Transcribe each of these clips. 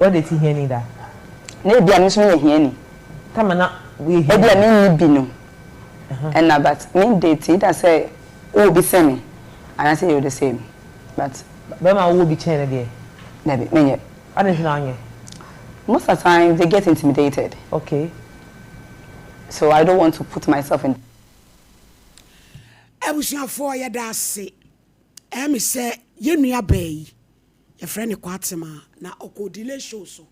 Wode ti hiani da? Na ebia me nso meyɛ hiani. Tama na woyɛ hiani. Ebia menni bi no ɛna but me date either sɛ wowɔ bi sɛn me anaasɛ yɛwɔ the same but. Bɛrima a wowɔ bi kyɛn no deɛ? Dabi, menyɛ. Adɛn nti na wonyɛ? Most of the time they get intimidated. Okay. So I don't want to put myself in. Abusuafoɔ yɛda ase. Ɛyɛ me sɛ yɛn nua baa yi yɛfrɛ no Kwatema na ɔkɔɔ Delay show so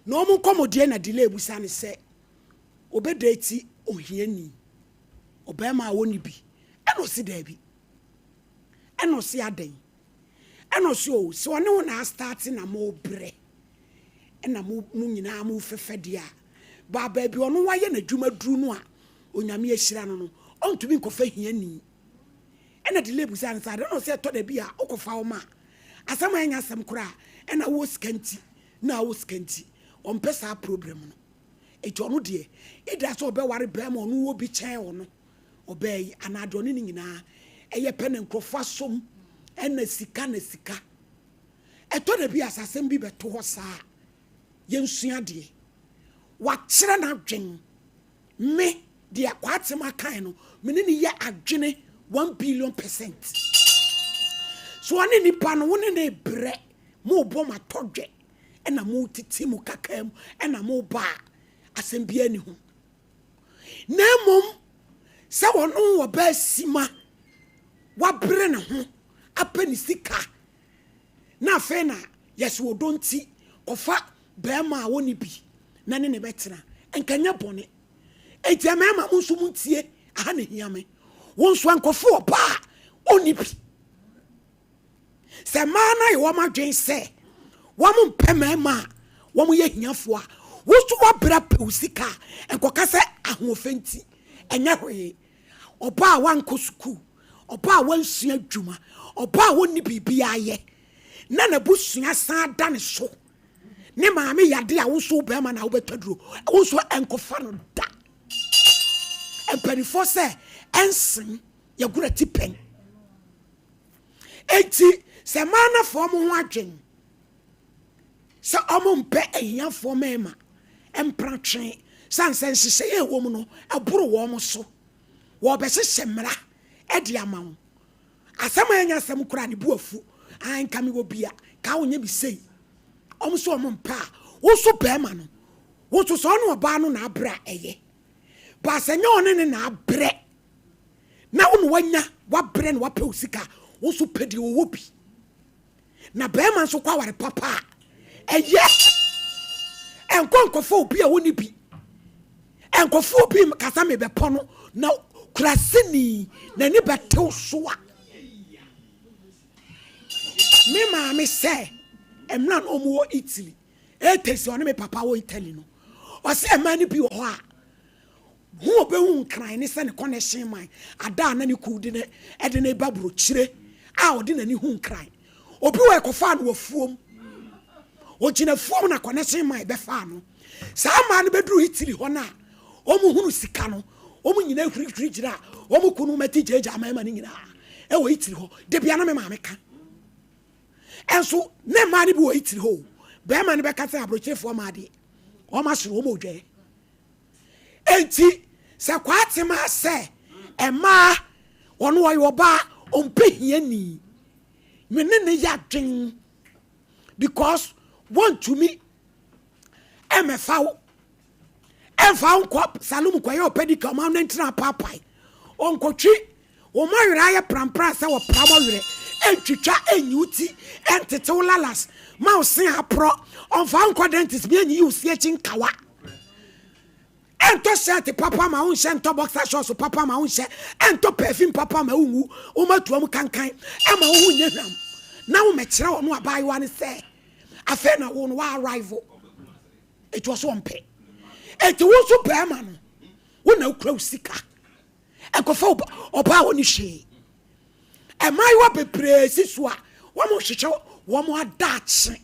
na wɔn nkɔmmɔdie na Delay busa no sɛ ɔbɛ date ohiani ɔbarima a ɔnni bi ɛna ɔse daabi ɛna ɔse adɛn ɛna ɔse o sɛ ɔne wo na astarte na mo brɛ ɛna mo mo nyinaa mo fɛfɛ deɛ a baa baabi ɔno wayɛ n'adwuma duru no a Onyame ahyira no no ɔntumi nkɔfa hiani. Ɛna Delay bisaa no sɛ, Adɛn na ɔsɛ ɛtɔ da bi a wokɔfa wo ma a, asɛm a ɛnyɛ asɛm koraa a, ɛna wowɔ sika nti na wowɔ sika nti. Ɔmpɛ saa problem no. Enti ɔno deɛ, either sɛ ɔbɛware barima a ɔno wɔ bi kyɛn ɔno, ɔbaa yi, anaa deɛ ɔne no nyinaa ɛyɛ pɛ na nkurɔfoɔ asom, ɛna sika na sika. Ɛtɔ da bi a sɛ asɛm bi bɛto hɔ saa a, yɛnsua adeɛ. Wakyerɛ n'adwene. Me, deɛ Kwaatemaa kae no, me ne no yɛ adwene 1 billion%. So ɔne nipa no, wo ne no rebrɛ, morebɔ mo atɔdwɛ, ɛna moretete mo kakaa mu, ɛna moreba a, asɛm biara nni ho. Na mmom, sɛ ɔno ɔbaa sima, wabrɛ ne ho, apɛ ne sika, na afei na yɛse ɔdɔ nti, kɔfa barima a ɔnni bi na ne ne bɛtena, nka ɛnyɛ bɔne. Enti mmarima, mo nso montie, aha na ɛhia me. Wo nso nkɔfa ɔbaa a ɔnni bi. Sɛ mmaa no ayɛ wɔn adwene sɛ wɔmpɛ mmarima a wɔyɛ ahiafoɔ a, wo nso woabrɛ apɛ wo sika a, nkɔka sɛ ahoɔfɛ nti. Ɛnyɛ hwee. Ɔbaa a wankɔ sukuu, ɔbaa a wansua adwuma, ɔbaa a ɔnni biribiara yɛ, na n'abusua san da ne so Ne maame yade a wo nso wo bɛrima na wobɛtɔ aduro wo nso ɛnkɔfa no da. Mpanimfoɔ sɛ ɛnsen yɛgorɔ ti pɛn. Enti sɛ mmaa no afa wɔn ho adwen sɛ wɔn mpɛ ahiafoɔ mmarima mpratwe sane sɛ nhyehyɛeɛ a ɛwɔ mu no ɛboro wɔn so wɔbɛhyehyɛ mmara de ama wo. Asɛm a ɛnyɛ asɛm koraa ne bo afu. Ae nka mewɔ bi a, ka wonyɛ me sei. Wɔn nso wɔn mpɛ a, wo nso barima no, wo nso sɛ ɔne ɔbaa no na abrɛ a ɛyɛ. But sɛ nyɛ ɔne ne na abrɛ na wo na wanya wabrɛ na wapɛ wo sika a, wo nso pɛ deɛ ɔwɔ bi. Na barima nso kɔ aware papa a, ɛyɛ. Ɛnkɔ nkɔfa obi a ɔnni bi. Ɛnkɔfa obi kasa mebɛpɔ no na kuraseni n'ani bɛtew so a. Me maame sɛ mmerɛ a na wɔn wɔ Italy, Etesi ɔne me papa wɔ Italy no, ɔsɛ mmaa no bi wɔ hɔ a, Hu a obehu nkran ne sɛ ne connection man ada a na ne kuw de no de no reba burokyire a ɔde n'ani hu nkran. Obi wɔ ɛkɔfaa no wɔ afuom. Ogyina afuom na connection man bɛfaa no. Saa mmaa no bɛduru Italy hɔ no a wɔhunu sika no, wɔn nyinaa hurihuri gyina wɔn kunom ati gyaagyaa mmarima no nyinaa wɔ Italy hɔ. Da bia na me maame ka. Ɛnso ne mmaa no bi wɔ Italy hɔ o. Barima no bɛka sɛ aburokyerefoɔ mmaa deɛ wɔn asoro wɔn odwɛɛ. Enti sɛ Kwaatemaa sɛ mmaa ɔno ɔyɛ ɔbaa ɔmpɛ hiani me ne ne yɛ adwen because wɔntumi ɛmɛfa wo ɛmfa wo nkɔ salon kɔyɛ ɔpɛdika ɔma no ntena apaapae ɔnkɔtwi wɔn werɛ ayɛ prampra sɛ wɔpra mo werɛ ɛntwitwa ɛnyi wo ti ɛntete wo lalas ma wo se aporɔ ɔmfa wo nkɔ dentist bi ɛnyiyi wo se akyi nkawa Ɛntɔ shirt papa ma wonhyɛ, ntɔ boxer shorts papa ma wonhyɛ, ɛntɔ perfume papa ma wongu, woma toa mu kankan ɛma wo ho nyɛ hwam na wommɛkyerɛ ɔno abaayewa no sɛ afei na wo no wa arrive. Eti ɔso ɔmpɛ. Eti wo nso barima no, wo na wokura wo sika. Ɛnkɔfa ɔbaa a ɔni hwee. Mmaayewa bebree si so a wɔhwehwɛ wɔn adaakye.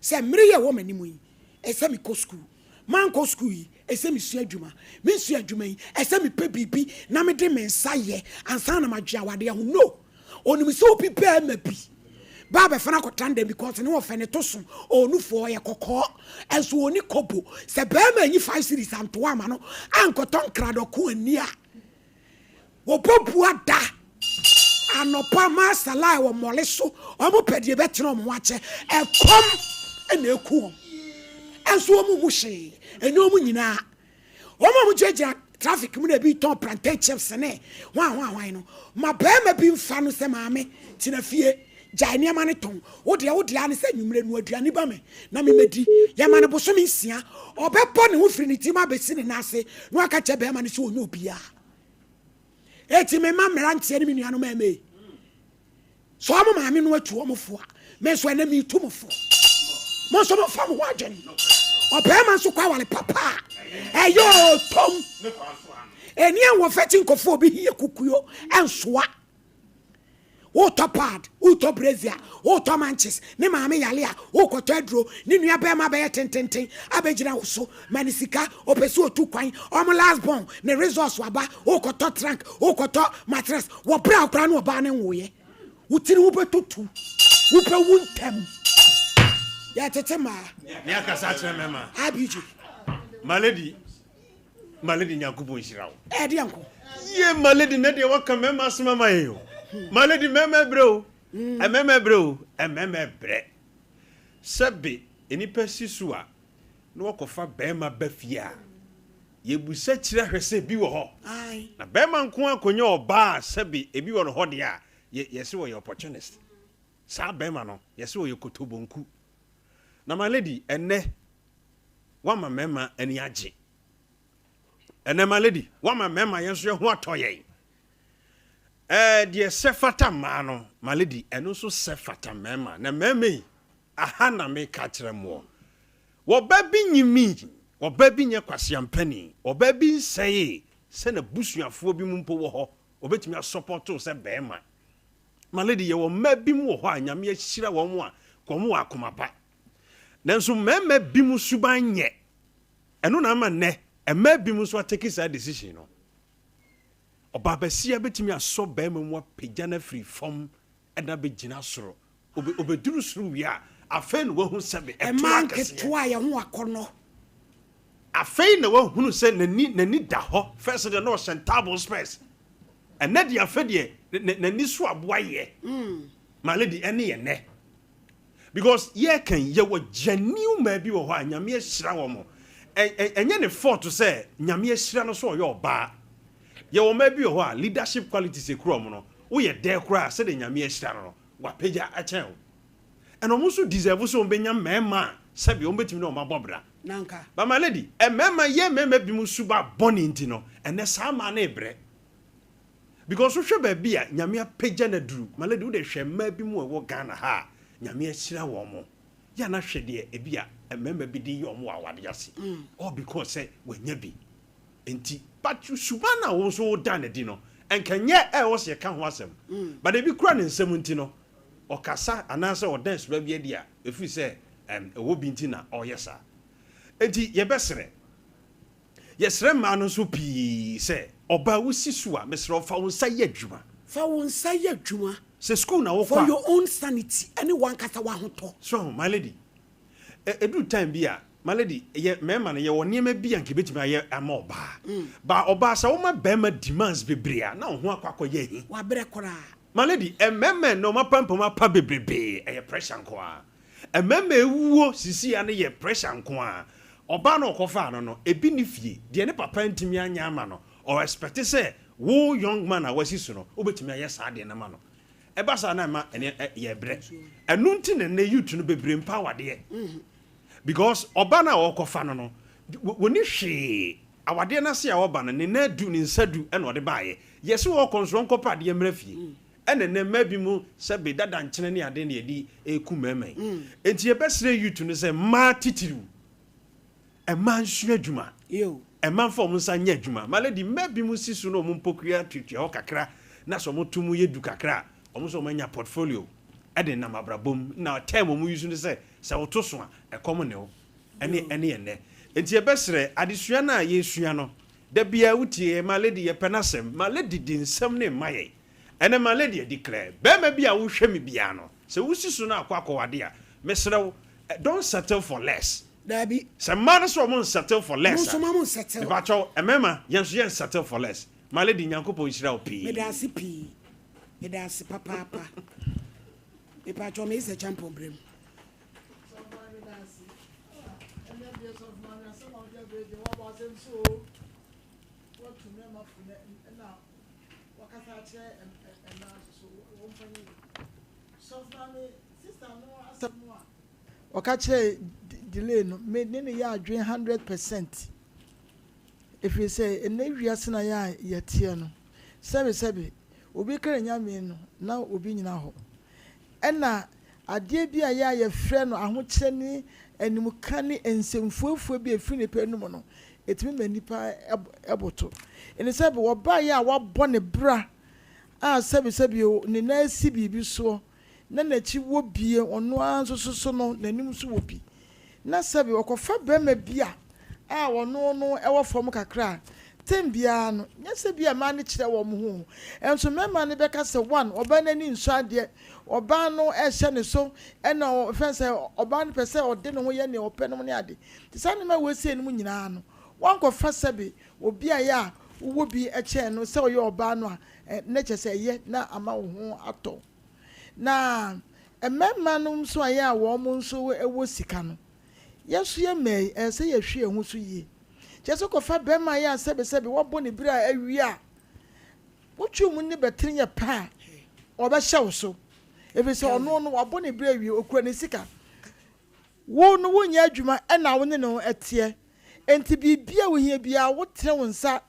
Sɛ mmere yi a ɛwɔ m'anim yi, ɛsɛ mekɔ sukuu. Mankɔ sukuu yi, ɛsɛ mesua adwuma. Mensua adwuma yi, ɛsɛ mepɛ biribi na mede me nsa yɛ ansa na madwen awadeɛ ho. No! Ɔnim sɛ obi barima bi. Ba abɛfa no akɔtra no dɛm because ne wɔfɛ ne to so, ɔwɔ nufoɔ, ɔyɛ kɔkɔɔ, nso ɔnni kɔbo. Sɛ barima anyi 5 cedis antoa ama no ankɔtɔ nkradɔko anni a, wɔbɔ bua da anɔpa masala wɔ mmɔle so. Wɔn pɛ deɛ bɛtena wɔn ho akyɛ. Ɛkɔm na eku wɔn. Nso wɔn mu hwee, ɛnyɛ wɔn nyinaa. Wɔn a wɔgyinagyina traffic mu na ebi tɔn plantain chips ne hwan hwan hwan no, ma barima bi mfa no sɛ, "Maame, tena fie, gyae nneɛma no tɔn. Wo deɛ, wo deɛ ne sɛ anwummerɛ no aduane ba me na memɛdi." Yɛma no bosome 6, ɔbɛbɔ ne ho firi ne tirim abɛsi ne nan ase na waka kyerɛ barima no sɛ ɔnyɛ obiara. Eti me ma mmeranteɛ ne me nuanom ɛmɛ sɛ ɔmo maame no atu ɔmo fo a, me nso ɛnɛ metu mo fo. Mo nso momfa mo ho adwene. Ɔbarima nso kɔ awale papa a, ɛyɛ ɔtɔm ɛni a wɔfɛ kyi nkɔfo obi hiyɛ kukuo ɛnsoa. Wotɔ pad, wotɔ brassiere, wotɔ manches, ne maame yale a, wokɔtɔ aduro, ne nua bɛrima bɛyɛ tententen abɛgyina wo so ma ne sika. Ɔpɛ sɛ ɔtu kwan, ɔmo last born ne resource waba, wokɔtɔ trunk, wokɔtɔ mattress. Wɔbrɛ a koraa ne ɔbaa ne nwoyɛ wo tiri wo bɛtutu, wobɛwu ntɛm. Yɛtete maa. Ne akasa akyerɛ mɛma. Abg. My lady, my lady, Nyankopɔn nhyira wo. Ɛdeɛ nko. Yie, my lady, ne deɛ waka mɛma asɛm ama yɛ o. My lady, mɛma ɛbrɛ o, ɛmɛma ɛbrɛ o, ɛmɛma ɛbrɛ. Sɛbe nnipa si so a na wɔkɔfa bɛrima ba fie a, yɛbusa kyerɛ hwɛ sɛ ebi wɔ hɔ. Na bɛrima nko akɔnya ɔbaa a, sɛbe ebi wɔ no hɔ deɛ a, yɛsɛ wɔyɛ opportunist. Saa bɛrima no, yɛsɛ wɔyɛ kotobonku. Na my lady, ɛnɛ wama mmarima ani agye. Ɛnɛ, my lady, wama mmarima yɛn nso yɛn ho atɔ yɛn. Deɛ sɛ fata mmaa no, my lady, ɛno nso sɛ fata mmarima. Na mmarima yi aha na meka kyerɛ moɔ, wɔba bi nyimi, wɔba bi nyɛ kwaseampani, wɔba bi nsɛe sɛ na busuafoɔ bi mu mpo wɔ hɔ wɔbɛtumi asɔpɔto sɛ bɛrima. My lady, yɛwɔ mmaa bi mu wɔ hɔ a Nyame ahyira wɔn a kɔn wɔ akoma pa, nanso mmarima bi mu suban nyɛ. Ɛno na ama nnɛ mmaa bi mu nso atake saa decision no. Ɔbaa basia bɛtumi asɔ bɛrima mu apagya no afiri fam ɛna bɛgyina soro. Obɛduru soro wie a, afei na wahu sɛbe ɛto ɛmaa akɛseɛ. Nketewa a yɛho akɔnnɔ. Afei na wahunu sɛ n'ani da hɔ. First deɛ, na ɔhyɛ ntaabo spurs. Ɛnɛ deɛ, afei deɛ n'ani so aboa yɛ. My lady, ɛne yɛ nɛ because yɛka yi, yɛwɔ genuine mmaa bi wɔ hɔ a Nyame ahyira wɔn mo. Ɛnyɛ ne fault sɛ Nyame ahyira no so ɔyɛ ɔbaa. Yɛwɔ mmaa bi wɔ hɔ a leadership qualities ekura wɔn no, woyɛ dɛ koraa sɛdeɛ Nyame ahyira no, wapagya akyɛn wo. Ɛna wɔn nso deserve sɛ wɔn bɛnya mmarima a sɛbi wɔn bɛtumi ne wɔn abɔ bra. Nanka. But my lady, mmarima yɛ mmarima bi mu suba bɔne nti no, ɛnɛ saa mmaa no ebrɛ because wohwɛ baabi a Nyame apagya no aduru. My lady, wode hwɛ mmaa bi mu a ɛwɔ Ghana ha a Nyame ahyira wɔn mo yɛ ana, hwɛ deɛ ebi a mmarima bi de yɛ wɔn wɔ awade ase, all because sɛ wanya bi nti. But suban na wo nso woda n'adi no, ɛnka nyɛ ɛwɔ sɛ yɛka ho asɛm, but ebi kura ne nsɛm nti no ɔkasa anaasɛ ɔdan suba bi adi a ɛfiri sɛ ɛwɔ bi nti na ɔyɛ saa. Nti yɛbɛsrɛ, yɛsrɛ mmaa no nso pii sɛ ɔbaa wosi so a, mesrɛ wo, fa wo nsa yɛ adwuma. Fa wo nsa yɛ adwuma. Sɛ school na wokɔ for a your own sanity ɛne wankasa w'ahotɔ. So my lady, ɛduru time bi a, my lady, yɛ mmarima no, yɛwɔ nneɛma bi a nka ebɛtumi ayɛ ama ɔbaa ba. Ɔbaa sɛ woma bɛrima demands bebree a, na wo ho akɔ akɔyɛ ahi. Wabrɛ koraa. My lady, mmarima na ɔma pampam apa bebrebee, ɛyɛ pressure nko a mmarima ewuo sisi ya no yɛ pressure nko a. Ɔbaa no ɔkɔfaa no, ebi ne fie deɛ ne papa ntumi anya ama no, ɔ expect sɛ wo young man a wasi so no wobɛtumi ayɛ saa deɛ no ma no. Ɛba saa na ɛma ɛne yɛ brɛ. Ɛno nti na nnɛ youth no bebree mpa awadeɛ because ɔba no a ɔkɔfa no, wɔni hwee. Awadeɛ no ase a ɔba no, ne nan du ne nsa du ɛna ɔde baayɛ. Yɛsɛ wɔkɔ nso ɔnkɔpa adeɛ mmerɛ fie. Ɛna nnɛ mmaa bi mu sɛ be dada nkyene ne ade ne yɛde ɛku mmarima yi. Enti yɛbɛsrɛ youth no sɛ mmaa titiriw, mmaa nsua adwuma. Yo. Mmaa mfa wɔn nsa nyɛ adwuma. My lady, mmaa bi mu si so na wɔn mpokua tuatua hɔ kakra na sɛ wɔn to mu yɛ du kakra a, wɔn nso wɔn anya portfolio ɛde nam abrabɔ mu. Na term wɔn use no sɛ woto so a, ɛkɔm ne wo ɛne ɛnɛ. Nti yɛbɛsrɛ, adesua no a yɛsua no da biara wotie yɛ. My lady, yɛpɛ n'asɛm. My lady di nsɛm ne mma yɛn. Ɛnɛ my lady declare bɛrima bi a wohwɛ me biara no. Sɛ wosi so na akɔ akɔwade a, mesrɛ wo, don't settle for less. Daabi. Sɛ mmaa no sɛ ɔmo nsettle for less a, mo nso ma mo nsettle. Mepakyɛw, mmarima, yɛn nso yɛn settle for less. My lady, Nyankopɔn nhyira wo pii. Meda ase pii. Meda ase papaapa. Mepakyɛw, meyi sɛ kyampɔn brɛ mu. Sɔfo maame meda ase. Ah, ɛnɛ deɛ sɔfo maame asɛm a wode abrɛ deɛ wabɔ asɛm so o. Watu mmarima fo na ɛna wakasa akyerɛ mmaa nso so wɔmfa nyɛ yie. Sɔfo maame sister no asɛm a ɔka kyerɛɛ Delay no me ne no yɛ adwene 100%. Ɛfiri sɛ ɛnɛ wiase no a yɛ a yɛteɛ no sɛbe sɛbe obi kra nyame no na obi nyina hɔ. Ɛna adeɛ bi a yɛ a yɛfrɛ no ahokyerɛ ne animka ne nsɛmfuafua bi a ɛfiri nipa anum no, ɛtumi ma nipa boto. Ɛne sɛ wɔbaeɛ a wabɔ ne bra a sɛbesɛbe ne nan asi biribi soɔ na n'akyi wɔ bie, ɔno ara nso so so no n'anim nso wɔ bi. Na sɛbe ɔkɔfa barima bi a a ɔno no wɔ fam kakra a, tem biara no, nyɛ sɛ bi a mmaa no kyerɛ wɔn ho o, nso mmarima no bɛka sɛ one, ɔbaa no ani nsɔ adeɛ, ɔbaa no rehyɛ ne so, ɛna ɔfɛn sɛ ɔbaa no pɛ sɛ ɔde ne ho yɛ nea ɔpɛ nom ne ade. Nti saa nneɛma wei sei nom nyinaa no, woankɔfa sɛbe obi a yɛ a wowɔ bi kyɛn no sɛ ɔyɛ ɔbaa no a, na kyerɛ sɛ ɛyɛ na ama wo ho atɔ wo. Na mmarima nom nso a yɛ a wɔn nso wɔ sika no, Yɛn nso yɛ mmaa yi, ɛsɛ sɛ yɛhwɛ yɛn ho so yie. Kyerɛ sɛ kɔfa barima yi a sɛbesɛbe wabɔ ne bira awie a, wotwe mu ne bɛtene yɛ pɛ a, ɔbɛhyɛ wo so. Ɛfiri sɛ ɔno no wabɔ ne bira awie, ɔkura ne sika. Wo no wonyɛ adwuma ɛna wo ne no teɛ. Enti biribi a wohia biara wotene wo nsa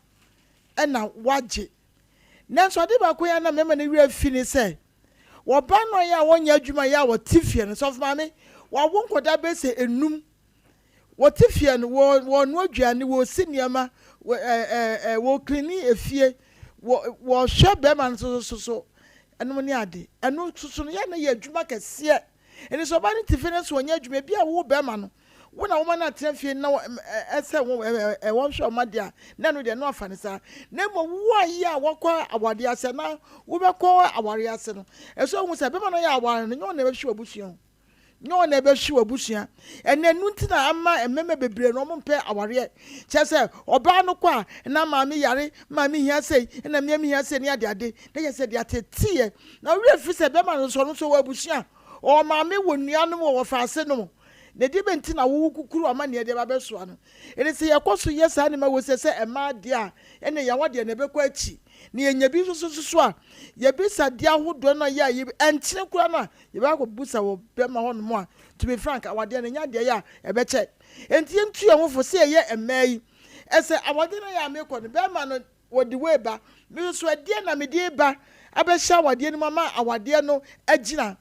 ɛna woagye. Nanso ade baako yi a na mmarima no werɛ afi ne sɛ, Wɔba no yɛ a wɔnyɛ adwuma yɛ a wɔte fie no, sɔfo maame, wɔawo nkwadaa bɛyɛ sɛ enum. Wɔte fie no, wɔ wɔnoa aduane, wɔsi nneɛma, wɔ ɛɛ ɛɛ wɔklini efie, wɔ wɔhwɛ bɛrima no so so so ɛnom ne ade. Ɛno nso so no yɛ na yɛ adwuma kɛseɛ. Ɛnti sɛ ɔbaa no te fie no sɛ ɔnyɛ adwuma, ebi a wo bɛrima no, Wo na woma no atena fie na ɛsɛ wɔhwɛ wɔn adeɛ a, na ɛno deɛ na wafa no saa. Na mmom wo a yɛ a wɔkɔ awadeɛ ase anaa wobɛkɔ awareɛ ase no, ɛsɛ ohun sɛ bɛma no yɛ aware no, nyɛ wɔn na ɛbɛhwɛ w'abusua o. Nyɛ wɔn na ɛbɛhwɛ w'abusua. Ɛnna ɛno nti na ama mmarima bebree no wɔn mpɛ awareɛ. Kyerɛ sɛ ɔbaa no kɔ a, na maame yare, maame hia sei, ɛna mmea hia sei ne adeade. Na kyerɛ sɛ deɛ ateteeɛ. Na wo werɛ fi sɛ bɛrima no nso ɔno nso ɔwɔ abusua. Ɔwɔ maame, wɔ nuanom, wɔ wɔfaase nom. Na ɛdeɛ bɛn nti na wo wokukuru amanneɛ de aba abɛsoa no? Enti sɛ yɛkɔ so yɛ saa nneɛma wei sɛ sɛ mmaa deɛ a, ɛnneɛ yɛn awadeɛ no ɛbɛkɔ akyi. Na yɛnya bi nso so so a, yɛbisa adeɛ ahodoɔ no a yɛ a yɛ ɛnkyene koraa no a, yɛbɛkɔ akɔbisa wɔ bɛrima hɔnom a, to be frank, awadeɛ no ɛnyɛ adeɛ yɛ a ɛbɛkyɛ. Enti yɛntu yɛn ho fo sɛ yɛyɛ mmaa yi, ɛsɛ awadeɛ no a yɛ a mekɔ no, bɛrima no wɔde wei ba, me nso so ɛdeɛn na mede reba abɛhyɛ awadeɛ no mu ama awadeɛ no agyina?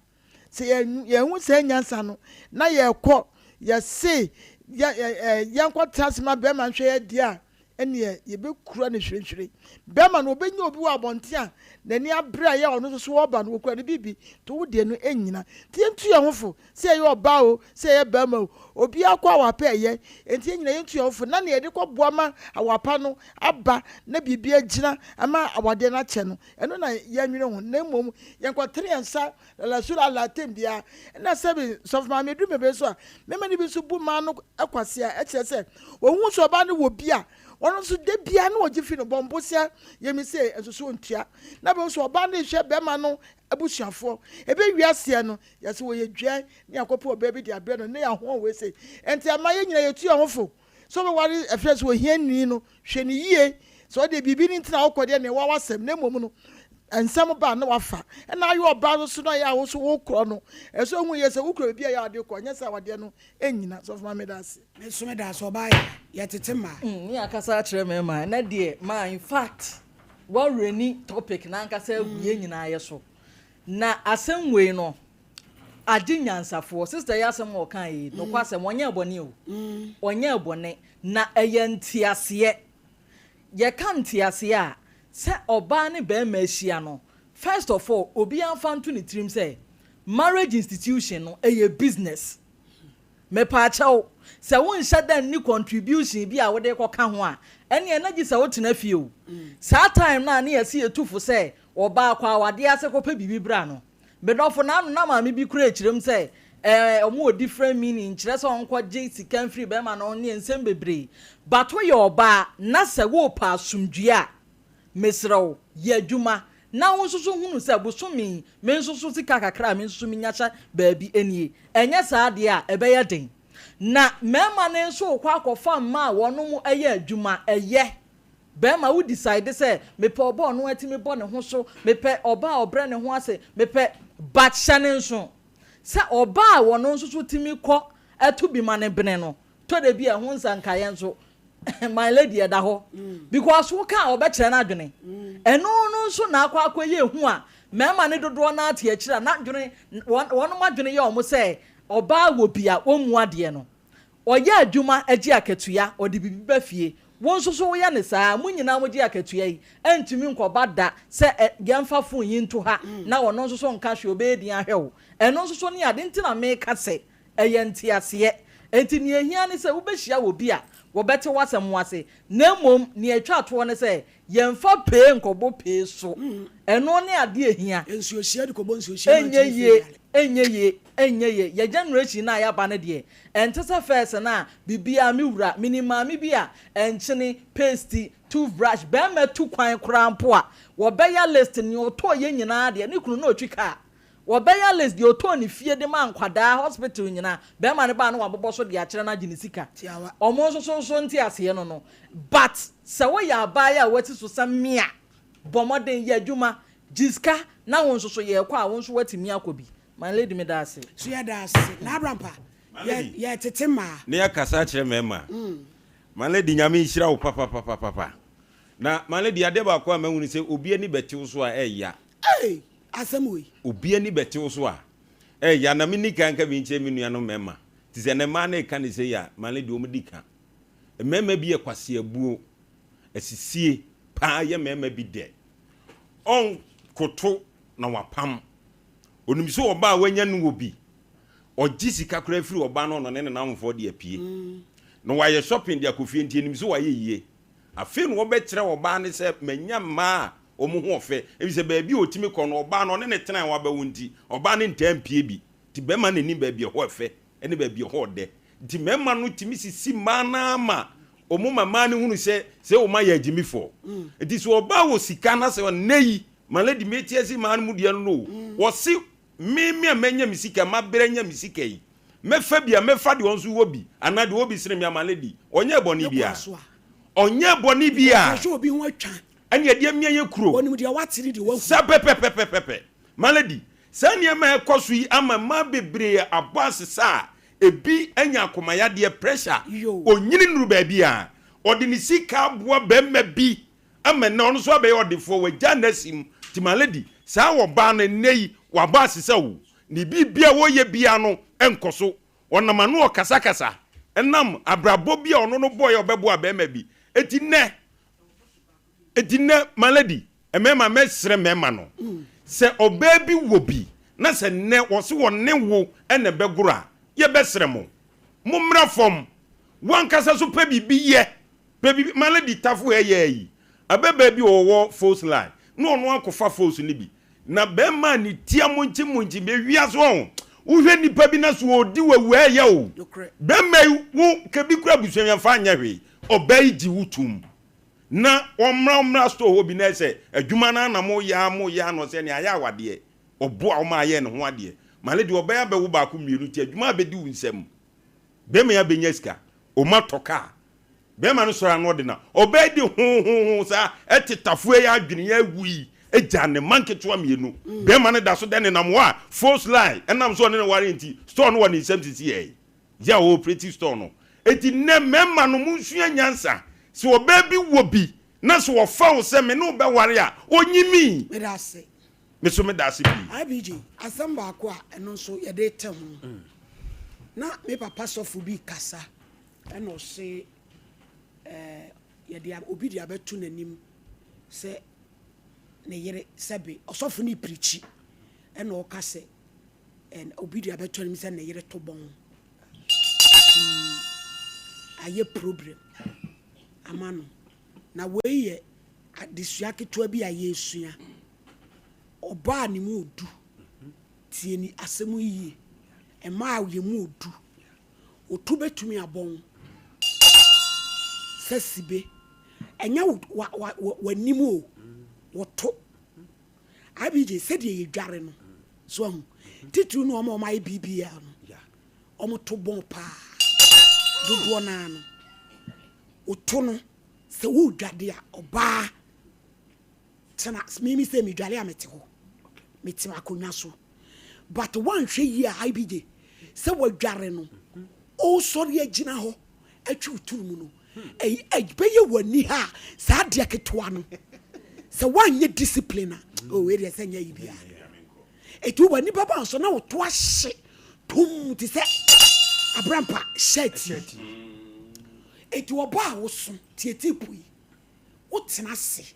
Sɛ yɛhu saa nyansa no na yɛkɔ, yɛse yɛnkɔtena ase ma bɛrima nhwɛ yɛ deɛ a, ɛneɛ yɛbɛkura no hwirenhwiren. Bɛrima no, ɔbɛnya obi wɔ abɔnten a n'ani abere a yɛ ɔno nso so ɔba no, ɔkura ne biribi, nti wo deɛ no ɛnnyina. Nti yɛntu yɛn ho fo, sɛ yɛyɛ ɔbaa o, sɛ yɛyɛ bɛrima o, obiara kɔ awapa ɛyɛ, nti yɛn nyinaa yɛntu yɛn ho fo na nea yɛde kɔboa ma awapa no aba na biribi agyina ama awadeɛ no akyɛ no, Ɛno na yɛnwene ho, na mmom yɛnkɔtene yɛn nsa lalasula atɛm biara. Ɛna sɛbe sɔfo maame edu bebree so a, mmarima no bi nso bu mmaa no kwasea, ɛkyerɛ sɛ wɔhu sɛ ɔbaa no wɔ bi a, wɔn nso da biara na wɔgye fi no, bɔ mbosea, yɛ me sei, nso so ɔntua. Na bɛhu sɛ ɔbaa no rehwɛ bɛrima no abusuafoɔ. Ebe wiaseɛ no, yɛsɛ wɔyɛ dua ne yɛakɔpɛ ɔbaa bi de abrɛ no, ne yɛahoɔn wei sei. Ɛnti ama yɛn nyinaa yɛtu yɛn ho fo. Sɛ wobɛware ɛfrɛ sɛ ohiani no, hwɛ no yie. Sɛ ɔde biribi no nti na wokɔ deɛ, neɛ ɛwɔ w'asɛm, na mmom no, nsɛm ba a na wafa. Ɛna ayɛ ɔbaa no so no a ɛyɛ a wo nso wokorɔ no, ɛsɛ sɛ wohu yie sɛ wokura biribi a ɛyɛ a wode kɔ, anyɛ saa a awadeɛ no nnyina. Sɔfo Maame meda ase. Me nso meda ase ɔbaa yɛ a yɛtete mmaa. Mm ne akasa akyerɛ mɛma ɛnɛ deɛ ma in fact wa reni topic no ankasa agu yɛn nyinaa yɛ so na asɛm wei no Agye nyansafoɔ. Sister yi asɛm a ɔkaeɛ yi, nokwasɛm, ɔnyɛɛ bɔne o. Ɔnyɛɛ bɔne. Na ɛyɛ nteaseɛ. Yɛka nteaseɛ a, sɛ ɔbaa ne barima ahyia no, first of all, obiara mfa nto ne tirim sɛ, marriage institution no, ɛyɛ business. Mepaakyɛw, sɛ wonhyɛ da nni contribution bi a wode rekɔka ho a, ɛneɛ na gye sɛ wotena fie o. Saa time no a ne yɛse yɛtu fo sɛ, ɔbaa kɔ awadeɛ ase kɔpɛ biribi bra no, Me dɔfo, n'ano na maame bi kura kyerɛ mu sɛ ɛɛ ɔmo wɔ different meaning, nkyerɛ sɛ ɔnkɔ gye sika mfiri bɛrima no ne nsɛm bebree. But woyɛ ɔbaa na sɛ wopɛ asomdwie a, mesrɛ wo, yɛ adwuma na wo nso so hunu sɛ bosome yi, me nso so sika kakra a me nso so menya hyɛ baabi nie. Ɛnyɛ saa deɛ a, ɛbɛyɛ den. Na mmarima no nso rekɔ akɔfa mmaa a wɔnom yɛ adwuma, ɛyɛ. Barima wo decide sɛ mepɛ ɔba a ɔno ara tumi bɔ ne ho so, mepɛ ɔba a ɔbrɛ ne ho ase, mepɛ, but hyɛ no nso sɛ ɔba a ɔno nso so tumi kɔ to bi ma no bene no, tɔ da bi a ɛho nsankaeɛ nso my lady ɛda hɔ because wo ka a ɔbɛkyerɛ n'adwene. Ɛno no nso na akɔ akɔyɛ ehu a mmarima no dodoɔ no ara te akyire a n'adwene, wɔn wɔnom adwene yɛ wɔn sɛ ɔbaa wɔ bi a ɔmmu adeɛ no. Ɔyɛ adwuma gye akatua, ɔde biribi ba fie. Wo nso so woyɛ no saa? Mo nyinaa mogye akatua yi, ɛntumi nkɔba da sɛ ɛ, yɛmfa fon yi nto ha na ɔno nso so nka hwee, ɔbɛyɛ din ahwɛ wo. Ɛno nso so ne ade nti na meka sɛ ɛyɛ nteaseɛ. Enti nea ɛhia ne sɛ wobɛhyia obi a wɔbɛte w'asɛm ase, na mmom nea ɛtwa toɔ ne sɛ yɛmfa pee nkɔbɔ pee so. Ɛno ne adeɛ a ɛhia. Nsuohyia de kɔbɔ nsuohyia ma Ɛnyɛ ntumi yie, firi yare. ɛnyɛ yie, ɛnyɛ yie. Yɛ generation no a yɛaba no deɛ, ɛnte sɛ first no a biribiara me wura, menim maame bi a nkyene, paste, toothbrush, barima tu kwan koraa mpo a, wɔbɛyɛ list, nea ɔtɔeɛ nyinaa deɛ, ne kunu na ɔtwi car, Wɔbɛyɛ list deɛ ɔtɔɔ ne fie de maa nkwadaa, hospital nyinaa, bɛɛma no baa na wabobɔ so de akyerɛ no agye ne sika. Tiawa. Ɔmo nso so nso nteaseɛ no no. But sɛ woyɛ abaayewa a wasi so sɛ me a, bɔ mmɔden, yɛ adwuma, gye sika na wo nso so yɛɛkɔ a wo nso woatumi akɔ bi. My lady meda ase. So yɛda ase. Na Abrampa, My yɛ lady. yɛtete mmaa. Ne yɛkasa akyerɛ mmarima. My lady Nyame nhyira wo papapapapa. Na my lady adeɛ baako a mahu ne sɛ obi ani bɛte wo so a ɛya. Ei! Asɛm wei. Obi ani bɛte wo so a, ɛyɛ a na menni kan nka bi nkyerɛ me nuanom mmarima. Te sɛ nnɛ mmaa no reka no sei a, mmaa no deɛ wɔdi ka. Mmarima bi yɛ kwaseabuo, asisie paa yɛ mmarima bi dɛ. Ɔnkoto na wapam. Ɔnim sɛ ɔbaa a wanya no wɔ bi. Ɔgye sika koraa firi ɔbaa no ɔno ne ne nnamfoɔ de apue. Na wayɛ shopping de akɔ fie nti ɛnim sɛ wayɛ yie. Afei na wɔbɛkyerɛ ɔbaa no sɛ manya mmaa a wɔn ho ɔfɛ, efisɛ baabi a ɔtumi kɔ no, ɔbaa no, ɔne no tena a wabɛwo nti, ɔbaa no ntaa mpue bi. Nti barima no nnim baabi a ɛhɔ ɛfɛ ne baabi a ɛhɔ ɔdɛ. Nti mmarima no tumi sisi mmaa no ara ma wɔn ma mmaa no hunu sɛ sɛ wɔn ayɛ agyimifoɔ. Nti sɛ ɔbaa wɔ sika na sɛ nnɛ yi, my lady mete ase mmaa no mu deɛ no no o, wɔse me me a manya me sika, mabrɛ anya me sika yi, Mɛfa bi a, mɛfa deɛ ɔno nso wɔ bi, anaa deɛ ɔwɔ bi sene me ama no adi. Ɔnyɛɛ bɔne Ne kwan biara. so a. Ɔnyɛɛ bɔne biara. Ɔhwɛ obi ho atwa. Ɛne ɛdeɛ mmea yɛ kuro. Ɔnim deɛ wate ne deɛ wahu. Saa pɛpɛpɛpɛpɛ. Malady, saa nneɛma a ɛkɔ so yi ama mmaa bebree abɔ asesa a ebi anya akomayadeɛ, pressure. Yoo. Ɔnyini nnuru baabi a, ɔde ne sika aboa barima bi ama nnɛ ɔno nso abɛyɛ ɔdefoɔ, wagya n'asi mu. Nti Malady, saa ɔbaa no nnɛ yi, wabɔ asesa o. Ne biribi a ɔyɛ biara no nkɔ so. Ɔnam ano ɔkasakasa ɛnam abrabɔ bi a ɔno no bɔeɛ a ɔbɛboa barima bi. Enti nnɛ, enti nnɛ my lady, mmarima mɛsrɛ mmarima no, sɛ ɔbaa bi wɔ bi na sɛ nnɛ wɔse wɔne wo na ɛbɛgoro a, yɛbɛsrɛ mo, mommra fam. Wo ankasa nso pɛ biribi yɛ. Pɛ biribi, my lady Tafo ha yɛ yi, ababaa bi a ɔwɔ Falls line na ɔno akɔfa falls no bi. Na bɛɛma a ne ti amonkye monkye bɛ wiase ɔho wo hwɛ nipa bi na so ɔdi wawu a ɛyɛ o bɛɛma yi wo kɛ bi kura abusua yɛn fa nyɛ hwee ɔbaa yi gye wo tum na ɔmmra ɔmmra store hɔ bi na ɛsɛ adwuma no na mo yɛ a mo yɛ ano sɛ nea ayɛ awadeɛ ɔboa ɔma ayɛ ne ho adeɛ male deɛ ɔbɛyɛ abɛwo baako mmienu ti adwuma abɛdi wo nsam bɛɛma yi abɛnya sika ɔma tɔ kaa Bɛrima no sɔre ano ɔde na ɔbɛɛ de hohoho saa ɛte tafoɛ yi adwene yi awu yi gya ne mma nketewa mmienu. Bɛrima no da so dɛ nenam hɔ a false lie ɛnam so ɔne no ware nti store no wɔ ne nsam sisi yɛ yɛ a ɔoperate store no. Enti nnɛ mmarima no monsua nyansa sɛ ɔbaa bi wɔ bi na sɛ ɔfa wo sɛ me ne wo bɛware a ɔnyimii. Meda ase. Me so meda ase pii. IBG, asɛm baako a ɛno nso yɛde rete ho. Na me papa sɔfo bi rekasa Ɛna ɔse eh, yɛde obi de abɛto n'anim sɛ ne yere sɛbe ɔsɔfo no pirikyi ɛna ɔka sɛ eh, obi de abɛto anim sɛ ne yere to bɔn nti ayɛ problem ama no na wei yɛ adesua ketewa bi a yɛresua ɔbaa ne mu odu. Tie ni asɛm yi yie. Mmaa a yɛn mu odu. Otu bɛtumi abɔn sɛ sibe. Ɛnyɛ wo wa wa w'anim o, woto. IBJ, sɛdeɛ yɛdware no, so ahu. Titiriw ne wɔn a wɔayɛ BBL no, wɔto bɔn paa. Dodoɔ no ara no, woto no, sɛ woredwade a, ɔbaa tena, mimi sɛ medware a mete hɔ, mete akonnwa so. But woanhwɛ yie a, IBJ, sɛ wadware no, ɔresɔre agyina hɔ atwi wo tiri mu no, ɛbɛyɛ w'ani ha a, saa adeɛ ketewa no, sɛ woanyɛ discipline a, oh, wei deɛ sɛ nyɛ yi biara. Ɛti w'ani bɛba so na woto ahye tum te sɛ abrampa shirt yi. Ɛti ɔbaa a woso tietie pui, wotena ase.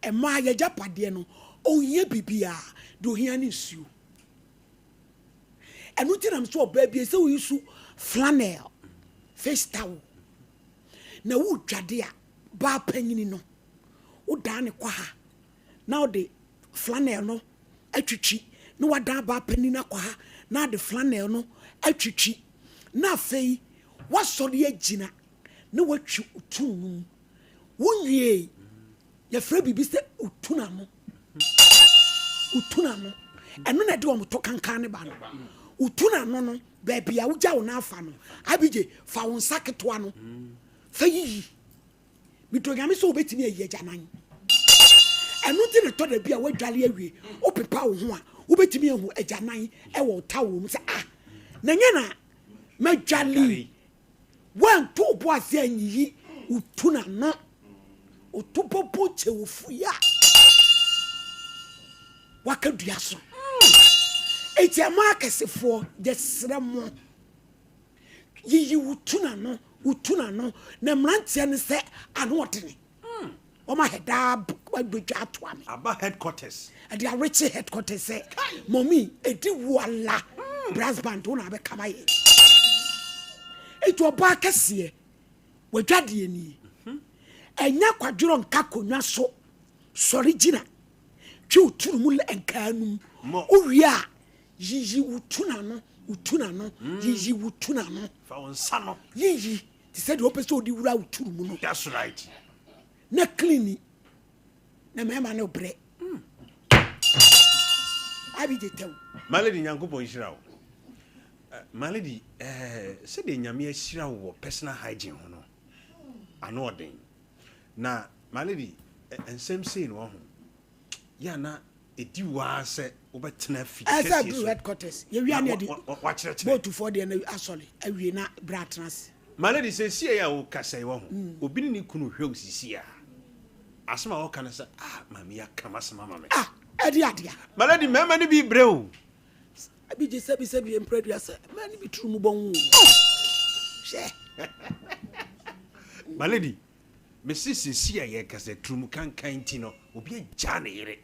Mmaa yɛgyapadeɛ no, ɔnhia biribiara, deɛ ɔhia ne nsuo. Ɛno nti na mesɛ ɔbaa bi sɛ woyi so flannel face towel na wodwade a baa panyini no wodaa ne kɔ ha na wode flannel no atwitwi na wadan baa panyin akɔ ha na ade flannel no atwitwi na afei wasɔre agyina na watwi otu no mu wonwiei Yɛfrɛ biribi sɛ otunano. Otunano. Ɛno na ɛde wɔn to kankan ne ba no. Otunano no, baabi a wogya wo nan fa no, Abigye, fa wo nsa ketewa no fa yiyi. Medɔ Nyame sɛ wobɛtumi ayi agyanan. Ɛno nti na ɛtɔ da bi a woadwale awie, wopepa wo ho a, wobɛtumi ahu agyanan wɔ wo towel mu sɛ, ah, na nyɛ na madwale yi. Woanto wo bo ase anyiyi wo tunu ano. Wo to bɔbɔ kyɛ wo fui a waka dua so. Enti ɛma akɛsefoɔ yɛsrɛ mo yiyi wo tunu ano, wo tunu ano na mmeranteɛ no sɛ ano ɔdene. Wɔn ahɛ daa abɛdwa atoa me. Aba headquarters. Ɛde arekye headquarters sɛ mɔmi edi wo ala brass band wo na abɛka ma yɛ. Eti ɔbaa kɛseɛ wadwadeɛ nie. Ɛnyɛ kwadworɔ nka konwa so sɔre gyina twe wo tunu mu nkaa num. Wowie a yiyi wo tunu ano wo tunu ano yiyi wo tunu ano. Fa wo nsa no. Yiyi te sɛ deɛ wopɛ sɛ wode wura wo turu mu no. That's right. Na clean na mmarima no brɛ. Abi de tɛw. My lady Nyankopɔn nhyira wo. My lady eh, sɛdeɛ Nyame ahyira wo wɔ personal hygiene ho no, ano ɔden. Na my lady, nsɛm sei no wahu, yɛ a na ɛdi wo ara sɛ wobɛtena afidi Ɛsɛ kɛseɛ aduru so headquarters. Yɛwie na a na yɛde wakyerɛkyerɛ. bootufoɔ deɛ no asɔre awie na bra atena ase. My lady, seesei a wokasa yi wahu, obi ne ne kunu hwɛ wo sisi a, asɛm a wɔka ne sɛ, ah, maame yi aka m'asɛm ama me. Ah, ɛde adea. My lady, mmarima no bi brɛ o. Abi gye sɛbi sɛbi mprɛdua sɛ mmaa no bi turu mu bɔn o. Hwɛ. My lady, mese seesei a yɛkasa turumu kankan nti no, obi agyaa ne yere.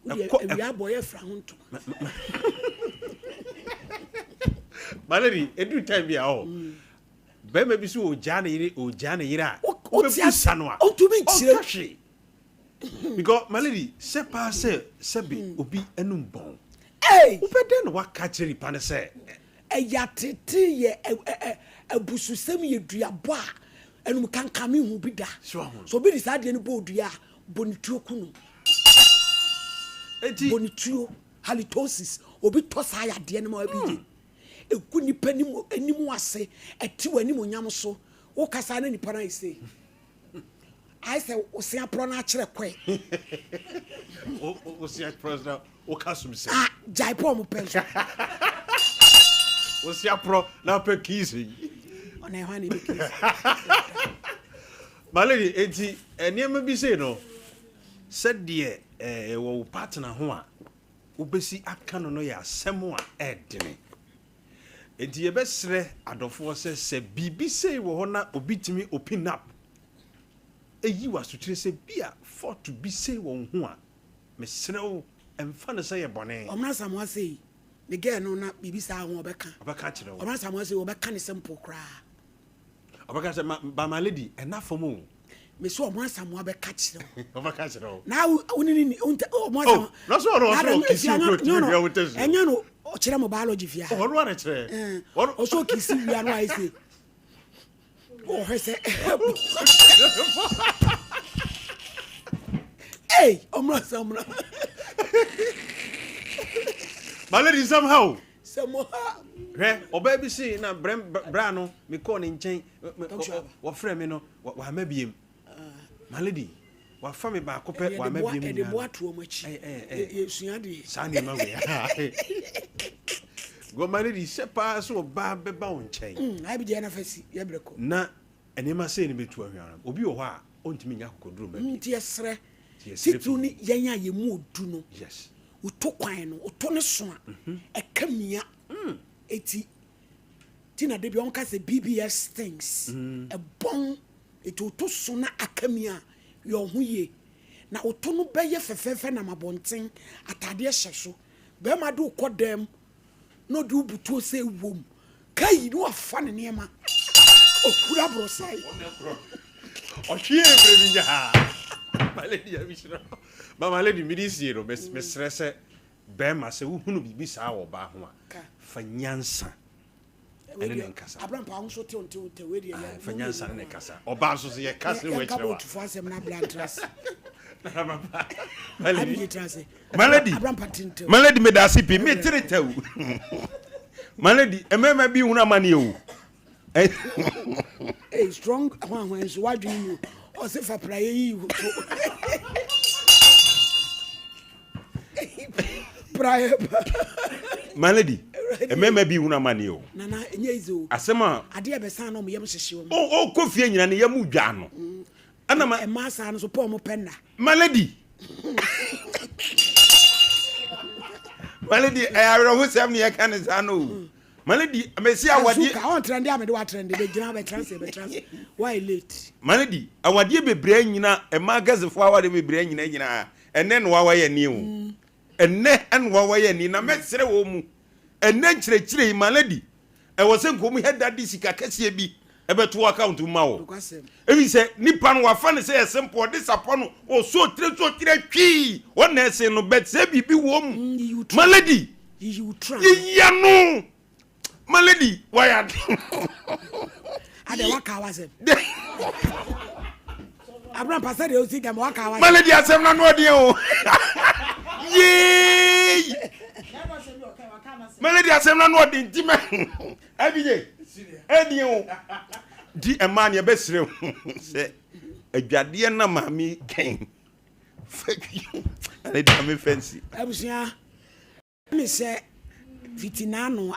Wodeɛ Ɛkɔ awia abɔ yɛ fra ho ntoma. My lady, ɛduru time bi a ɔ bɛrima bi so ɔgyaa ne yere ɔgyaa ne yere a Wo- wote ase- wobɛbusa no a ɔntumi nkyerɛ. ɔnka hwee because my lady sɛ paa sɛ sɛbe obi anum bɔn Hey! wopɛ dɛn na waka kyerɛ nipa no sɛ ɛyɛ atete yɛ abususɛm yɛ duabɔ a ɛnum kankan mi hu bi da. So ahu. So obi de saa adeɛ no bɔ odua a bɔ ne tuo ku no. enti Bɔ ne tuo halitosis obi tɔ saa yadeɛ no ma wabi gye. Egu nipa anim anim ase ɛte wɔ anim onyam so wokasa na nipa no ayɛ sei. Ayɛ sɛ wosen aporɔ no akyerɛ kɔɛ. wo se aporɔ na woka som sɛ Ah gyae pɔ ɔmo pɛ nso. wo se aporɔ na wopɛ kiss yi Ɔna ɛhɔ a na ebe kiss. My lady, enti nneɛma bi sei no sɛdeɛ ɛwɔ wo partner ho a wobɛsi aka no no yɛ asɛm a ɛɛdene enti yɛbɛsrɛ adɔfoɔ sɛ sɛ biribi sei wɔ hɔ na obi tumi open up ɛyi wɔ asokyerɛ sɛ bi a fault bi sei wɔ wo ho a mesrɛ wo ɛmfa no sɛ yɛ bɔne. Ɔmena Samoa sei ne girl no na biribi saa ho ɔbɛka. Ɔbɛka kyerɛ wo. Ɔmena Samoa sei ɔbɛka ne simple koraa. Ɔbɛka sɛ ma ba my lady ɛna fam o. Mesi ɔmo Asamoah bɛka kyerɛ wo. Ɔbɛka kyerɛ wo. Na wo ne ne ɔmo Oh, Asamoah. na so ɔno ɔsɛ ɔkisi wo kuro tumi wia wo tɛsi. Ɛnyɛ no ɔkyerɛ mo biology fia. Ɔno ara kyerɛ. Ɔsɛ ɔkisi wia no ayɛ se. Ɔhwɛ sɛ. Ei, ɔmo Asamoah. My lady nsɛm ha o. Sɛ mo ha. Hwɛ, ɔbaa bi se na brɛ bra no mekɔɔ ne nkyɛn wɔfrɛ me no wama biem. My lady, wafa me baako pɛ wama biem nyinaa. Ɛde boa to wɔn akyi. Yɛsua deɛ. Saa nneɛma wei. Gɔ my lady sɛ paa sɛ ɔbaa bɛba wo nkyɛn. Ayi bi deɛ na fɛ si yɛ brɛ kɔ. Na nneɛma sei no bɛtu ahwɛ obi wɔ hɔ a ɔntumi nya akokoduro mma bi. Nti yɛsrɛ titiriw ne yɛn a yɛn mu odu no. Yes. Woto kwan no, woto ne so a, ɛka mia. Eti ti na de bi wɔn ka sɛ BBS things. Ɛbɔn eti woto so na aka mia a, yɛ ɔho yie. Na woto no bɛyɛ fɛfɛɛfɛ nam abɔnten, ataadeɛ hyɛ so. Bɛrima de wokɔ dɛm na ɔde wo butuo sɛ wom. Kai na wafa ne nneɛma. Ohura aborɔsan. Ɔhwee ebere bi nyaa. My lady abihyira. Ba my lady mede sie no mesrɛ sɛ bɛrima sɛ wohunu biribi saa wɔ ɔbaa ho a fa nyansa ɛne ne nkasa. Abrampa ahosuo tew ntew ntew wei deɛ yɛ. Fa nyansa ne ne kasa. Ɔbaa nso sɛ yɛka sɛ wɔakyerɛ wa. Yɛnka bɔɔtufo asɛm na abira ntra ase. My lady. Abigye tra ase. My lady. Abrampa tentew. My lady meda ase pii me tere tɛw. My lady mmarima bi hunu amane o. Hey, strong hwan hwan nso wadwene mu ɔse fa praeɛ yi wo to praeɛ pa. My lady mmarima bi hunu amane o. Nana ɛnyɛ easy o. Asɛm a adeɛ bɛsan na ɔmo yam hyehye ɔmo. Ɔkɔ fie nyina ne yam dwa no. Ɛna ma. Mmaa saa no so pɔ ɔmo pɛ nna. My lady. My lady ɛyɛ awerɛhosɛm ne yɛka ne saa no o. My lady mesi awadeɛ. Azuka ɔn trende a mede wa trende bɛ gyina bɛ trase bɛ trase why late. My lady awadeɛ bebree anyina mmaa akɛsefoɔ awadeɛ bebree anyina nyinaa ɛnɛ na wawa yɛ ni o. Ɛnɛ ɛna wawa yɛ ni na mɛsrɛ wɔn mu ɛnɛ nkyerɛkyerɛ yi my lady Ɛwɔ sɛ nka wɔn hɛda de sika kɛseɛ bi ɛbɛto account mu ma wɔ. Ebi sɛ nipa no wafa ne sɛ yɛ simple ɔde sapɔ no ɔsɔ tire sɔ tire twii ɔna ɛsen no but sɛ biribi wɔ mu. Mm, my lady yiyi ano my lady wayɛ ade. Adɛ waka wasɛm. Abraham pasa deɛ osi dɛm waka wasɛm. My lady asɛm na no ɔdeɛ o. Yee. Melody asɛm na no ɔde nti mɛ ɛbigye ɛdeɛ o di ɛmaa neɛ bɛsrɛ ho sɛ adwadeɛ na maame kɛn fɛ ɛne deɛ me fɛnsi. Abusua me sɛ fiti n'ano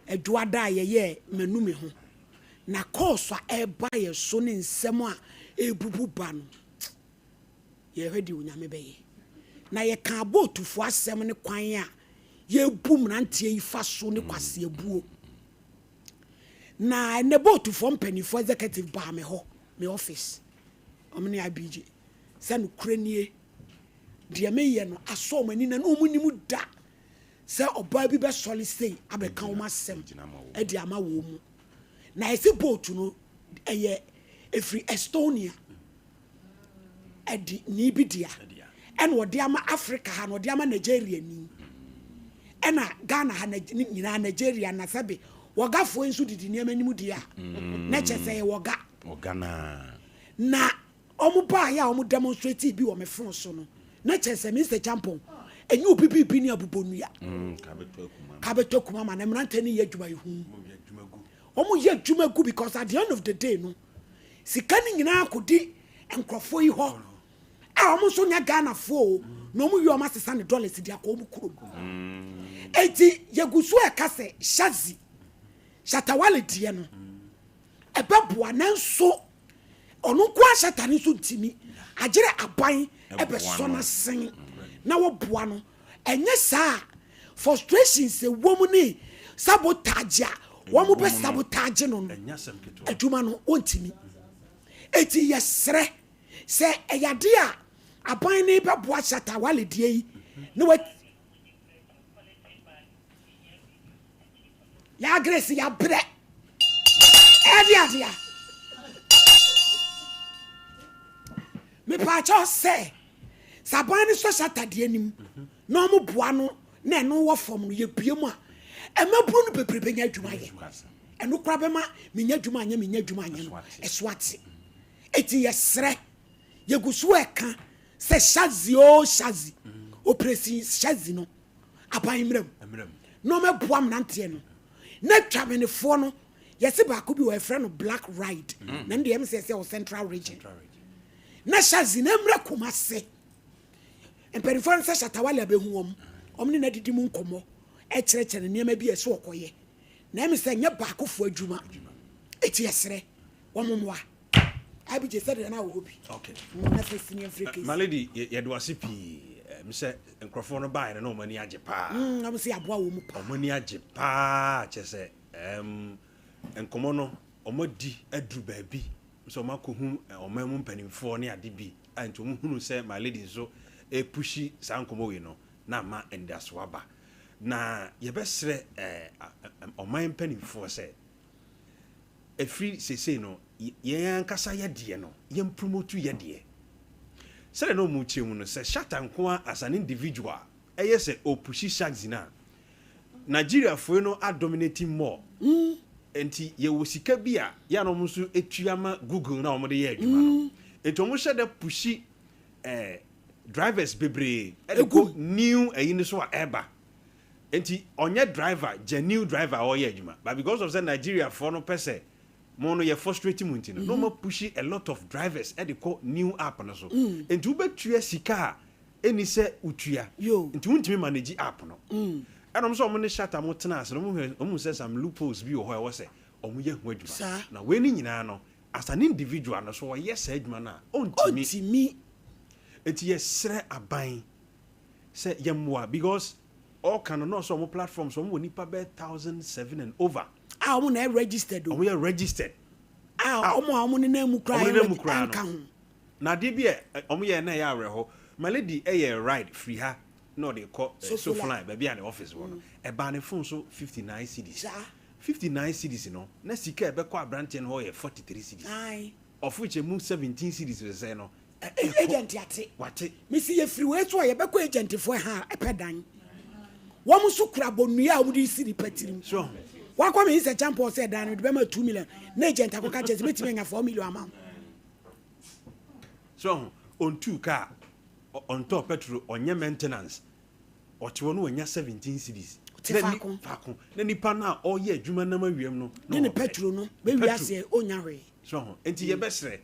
adwoada a yɛyɛ manu me ho na kɔɔso a ɛreba yɛ so ne nsɛm a ɛrebubu ba no Yɛhwɛ deɛ Onyame bɛyɛ. Na yɛkaa bootufoɔ asɛm ne kwan a yɛbu mmeranteɛ yi fa so ne kwaseabuo. Na ɛnɛ bootufoɔ mpanimfoɔ executive baa me hɔ, me office, wɔn ne IBJ, sɛ nokorɛ nie, deɛ meyɛ no asɔ wɔn ani na na wɔn nim da sɛ ɔbaa bi bɛsɔre sei abɛka wɔn asɛm de ama wɔn mu. Na yɛsi boat no ɛyɛ ɛfiri Estonia. ɛde ni bi dea ɛna ɔde ama Africa ha na ɔde ama Nigeria ni ɛna Ghana ha na nyinaa Nigeria na sɛbe wɔgafoɔ nso didi nneɛma anim deɛ a mm. na kyɛ sɛ yɛ wɔga na wɔn baayɛ a wɔn demonstrate bi wɔ me phone so no na kyɛ sɛ Mr. Champon ɛnyɛ obi biribi ne abobɔ nnua mm, kabɛtɔ kuma ma na mmerante no yɛ adwuma yi hu wɔn yɛ adwuma gu because at the end of the day no Sika no nyinaa kɔdi nkurɔfoɔ yi hɔ a wɔn nso nyɛ Ghanafoɔ o, na wɔn wie wɔn asesa ne dollars de akɔ wɔn kurom. Eti yɛgu so ɛka sɛ Shazi, Shatta Wale deɛ no, ɛbɛboa nanso ɔno nko ara Shatta no nso ntumi, agyerɛ aban ɛbɛsɔ n'asen na wɔboa no. Ɛnyɛ saa a, frustrations ɛwɔ mu ne sabotage a wɔn bɛ sabotage no no, adwuma no wɔntumi. Eti yɛsrɛ sɛ ɛyɛ adeɛ a aban no bɛboa Shatta Wale deɛ yi na wa Yaa Grace yabrɛ ɛde adeɛ a. Mepaakyɛw sɛ, sɛ aban no sɔ Shatta deɛ anim na wɔn boa no na ɛno wɔ fam no yɛbue mu a, mmabunu no bebree bɛnya adwuma ayɛ. Ɛno koraa bɛma menya adwuma anyɛ menya adwuma anyɛ no ɛso ate. Eti yɛsrɛ, yɛgu so ɛka sɛ Shazzy oo Shazzy, Operation Shazzy no aban mmra mu na wɔmɛboa mmeranteɛ no na twamenefoɔ no yɛse baako bi wɔ yɛfrɛ no Black Ride na ɛno deɛ ɛm sɛ yɛsɛ wɔ Central Region na Shazzy na mmra Kumase mpanimfoɔ no sɛ Shatta Wale abɛhu wɔn wɔn ne no adidi mu nkɔmmɔ ɛkyerɛkyerɛ no nneɛma bi a ɛsɛ ɔkɔyɛ na ɛm sɛ nyɛ baakofoɔ adwuma ɛti yɛsrɛ wɔn mmoa Abigye sɛdeɛ na wɔ hɔ bi Okay. na sɛ sini mfiri kesi My lady, yɛde wase pii. Ɛm sɛ nkurɔfoɔ no baeɛ no na wɔn ani agye paa. Wɔn sɛ yɛaboa wɔn mu paa. Wɔn ani agye paa kyerɛ sɛ ɛm nkɔmmɔ no wɔn adi aduru baabi sɛ wɔn akɔhu ɔman mu mpanimfoɔ ne ade bi a nti wɔn hunu sɛ my lady nso ɛrepushi saa nkɔmmɔ wei no na ama anidasoɔ aba. Na yɛbɛsrɛ ɛɛ ɔman mpanimfoɔ sɛ Ɛfiri seesei no, yɛn ankasa yɛ deɛ no, yɛn promote yɛ deɛ. Sɛdeɛ na wɔn kyerɛ mu no, sɛ Shatta nko ara as an individual ɛyɛ sɛ ɔpushi Shaxi no a, Nigeriafoɔ no a dominate more. Nti yɛwɔ sika bi a yɛ a na wɔn nso tua ma Google no a wɔde yɛ adwuma no. Nti wɔn hyɛ da pushi eh, drivers bebree ɛde kɔ new ɛyi no so a ɛreba. Nti ɔnyɛ driver genuine driver a ɔyɛ adwuma but because of sɛ Nigeria foɔ no pɛ sɛ mo no yɛ frustrate mo nti no na ɔmo apushi a lot of drivers de kɔ new app no so nti wobɛtua sika a ɛnni sɛ wotua nti wontumi manage app no ɛna ɔmo sɛ ɔmo ne Shatta mo tena ase no ɔmo hwɛ ɔmo hu sɛ some loopholes bi wɔ hɔ a ɛwɔ sɛ ɔmo yɛ ho adwuma na wei ne nyinaa no as an individual no so ɔyɛ saa adwuma no a ɔntumi nti yɛsrɛ aban sɛ yɛmmoa because ɔka no na ɔsɛ ɔmo platforms ɔmo wɔ nipa bɛyɛ 1007 and over. A ɔmo na ɛyɛ registered o. Ɔmo yɛ registered. A ɔmo a ɔmo nenam mu koraa Ɔmo nenam mu koraa ɛnka no. ho. Na adeɛ bi a ɔmo yɛɛ na ɛyɛ awerɛhɔ, my lady yɛɛ ride firi ha na ɔde kɔ Sofoline. Sofoline baabi a ne office wɔ no, ɛbaa ne phone so 59 cedis. Saa. 59 cedis no, na sika a ɛbɛkɔ abranteɛ no hɔ yɛ 43 cedis. Ae. Of which emu 17 cedis sɛsɛɛ no Agent ate. Wate. Mesi yɛfiri wei so a yɛbɛkɔ agent foɔ ha ɛpɛ dan. Wɔn nso kura bɔnnua a wɔde si nipa tirim. So. Wakɔ me sɛ champɔ sɛ dan no de bɛma 2 million. Na agent akɔka kyerɛ sɛ mɛtumi anya 4 million ama wo. So ɔntuu kaa, ɔntɔɔ petrol, ɔnyɛ maintenance. Ɔte hɔ no wanya 17 cedis. Te faako. Faako. Na nipa no a ɔyɛ adwuma nam awiam no. Ne ne petrol no bɛwi aseɛ ɔnya hwee. So nti yɛbɛsrɛ.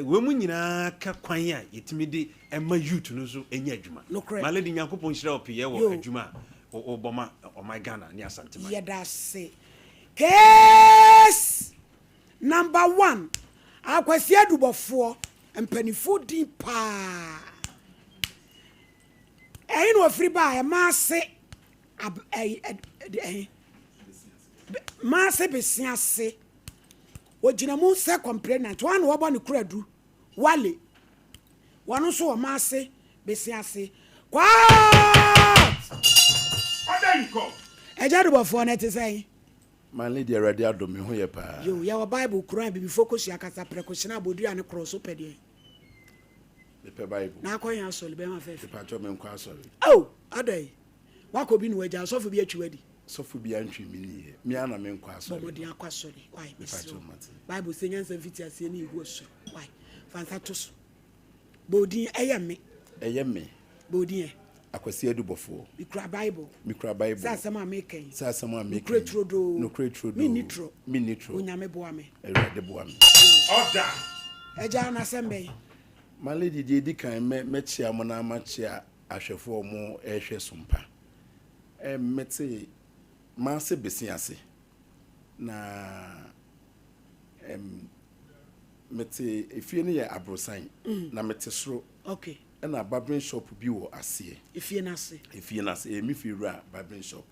Wei mu nyinaa ka kwan a yɛtumi de ma youth no nso nya adwuma. Nokorɛ. My lady Nyankopɔn nhyira wo pii wɔ Yo. adwuma a wo bɔ ma ɔman Ghana ne Asanteman. Yɛdase. Case number one Akwasi Adubɔfoɔ mpanifoɔ din paa ɛhe na ɔfiri baa ɛmaase ab ɛyi ɛd ɛhe maase besease. Ogyina mu sɛ complainant, wɔn na wɔbɔ ne kuradu, Wale. Wɔn nso wɔ Maase, Bese ase. Court! Order in court. Agya Dubɔfoɔ no ɛte sɛn? My lady Awurade adom me ho yɛ paa. Yoo, yɛwɔ Bible, Quran, Abibifoɔ kosua kasa, prɛko, hyena, abodua ne korɔ, so pɛ deɛn? Mepɛ Bible. Na akɔ yɛn asɔre bɛma fɛfɛ. Mepakyɛw menkɔ asɔre. Oh, adɛn? Wakɔ bi na wagya, ɔsɔfo bi atwi wadi. Sɔfo biara ntwi me nni ɛ. Me ara na menkɔ asɔre. Bɔ mmɔden akɔ asɔre. Wai, mesrɛ wo. Mepakyɛw mate. Bible sɛ nyansa mfitiaseɛ ne Yehowa suro. Wai, fa nsa to so. Bɔ odin, ɛyɛ me. Ɛyɛ me. Bɔ odin ɛ. Akwasi Adubɔfoɔ. Mekura Bible. Mekura Bible. Sɛ asɛm a meka yi. Sɛ asɛm a meka yi. Nokorɛ turodoo. Nokorɛ turodoo. Menni torɔ. Menni torɔ. Onyame boa me. Awurade boa me. Order. Agya, na asɛm bɛn? My lady, deɛ ɛdi kan, mɛ, mɛkyea mo na makyea ahwɛfoɔ a wɔrehwɛ Sompa. Mete m'ase bese ase, na mete efie no yɛ aborosan, na mete soro. Okay. Ɛna barbering shop bi wɔ aseɛ. Efie no ase. Efie no ase, ɛyɛ me fie wura barbering shop.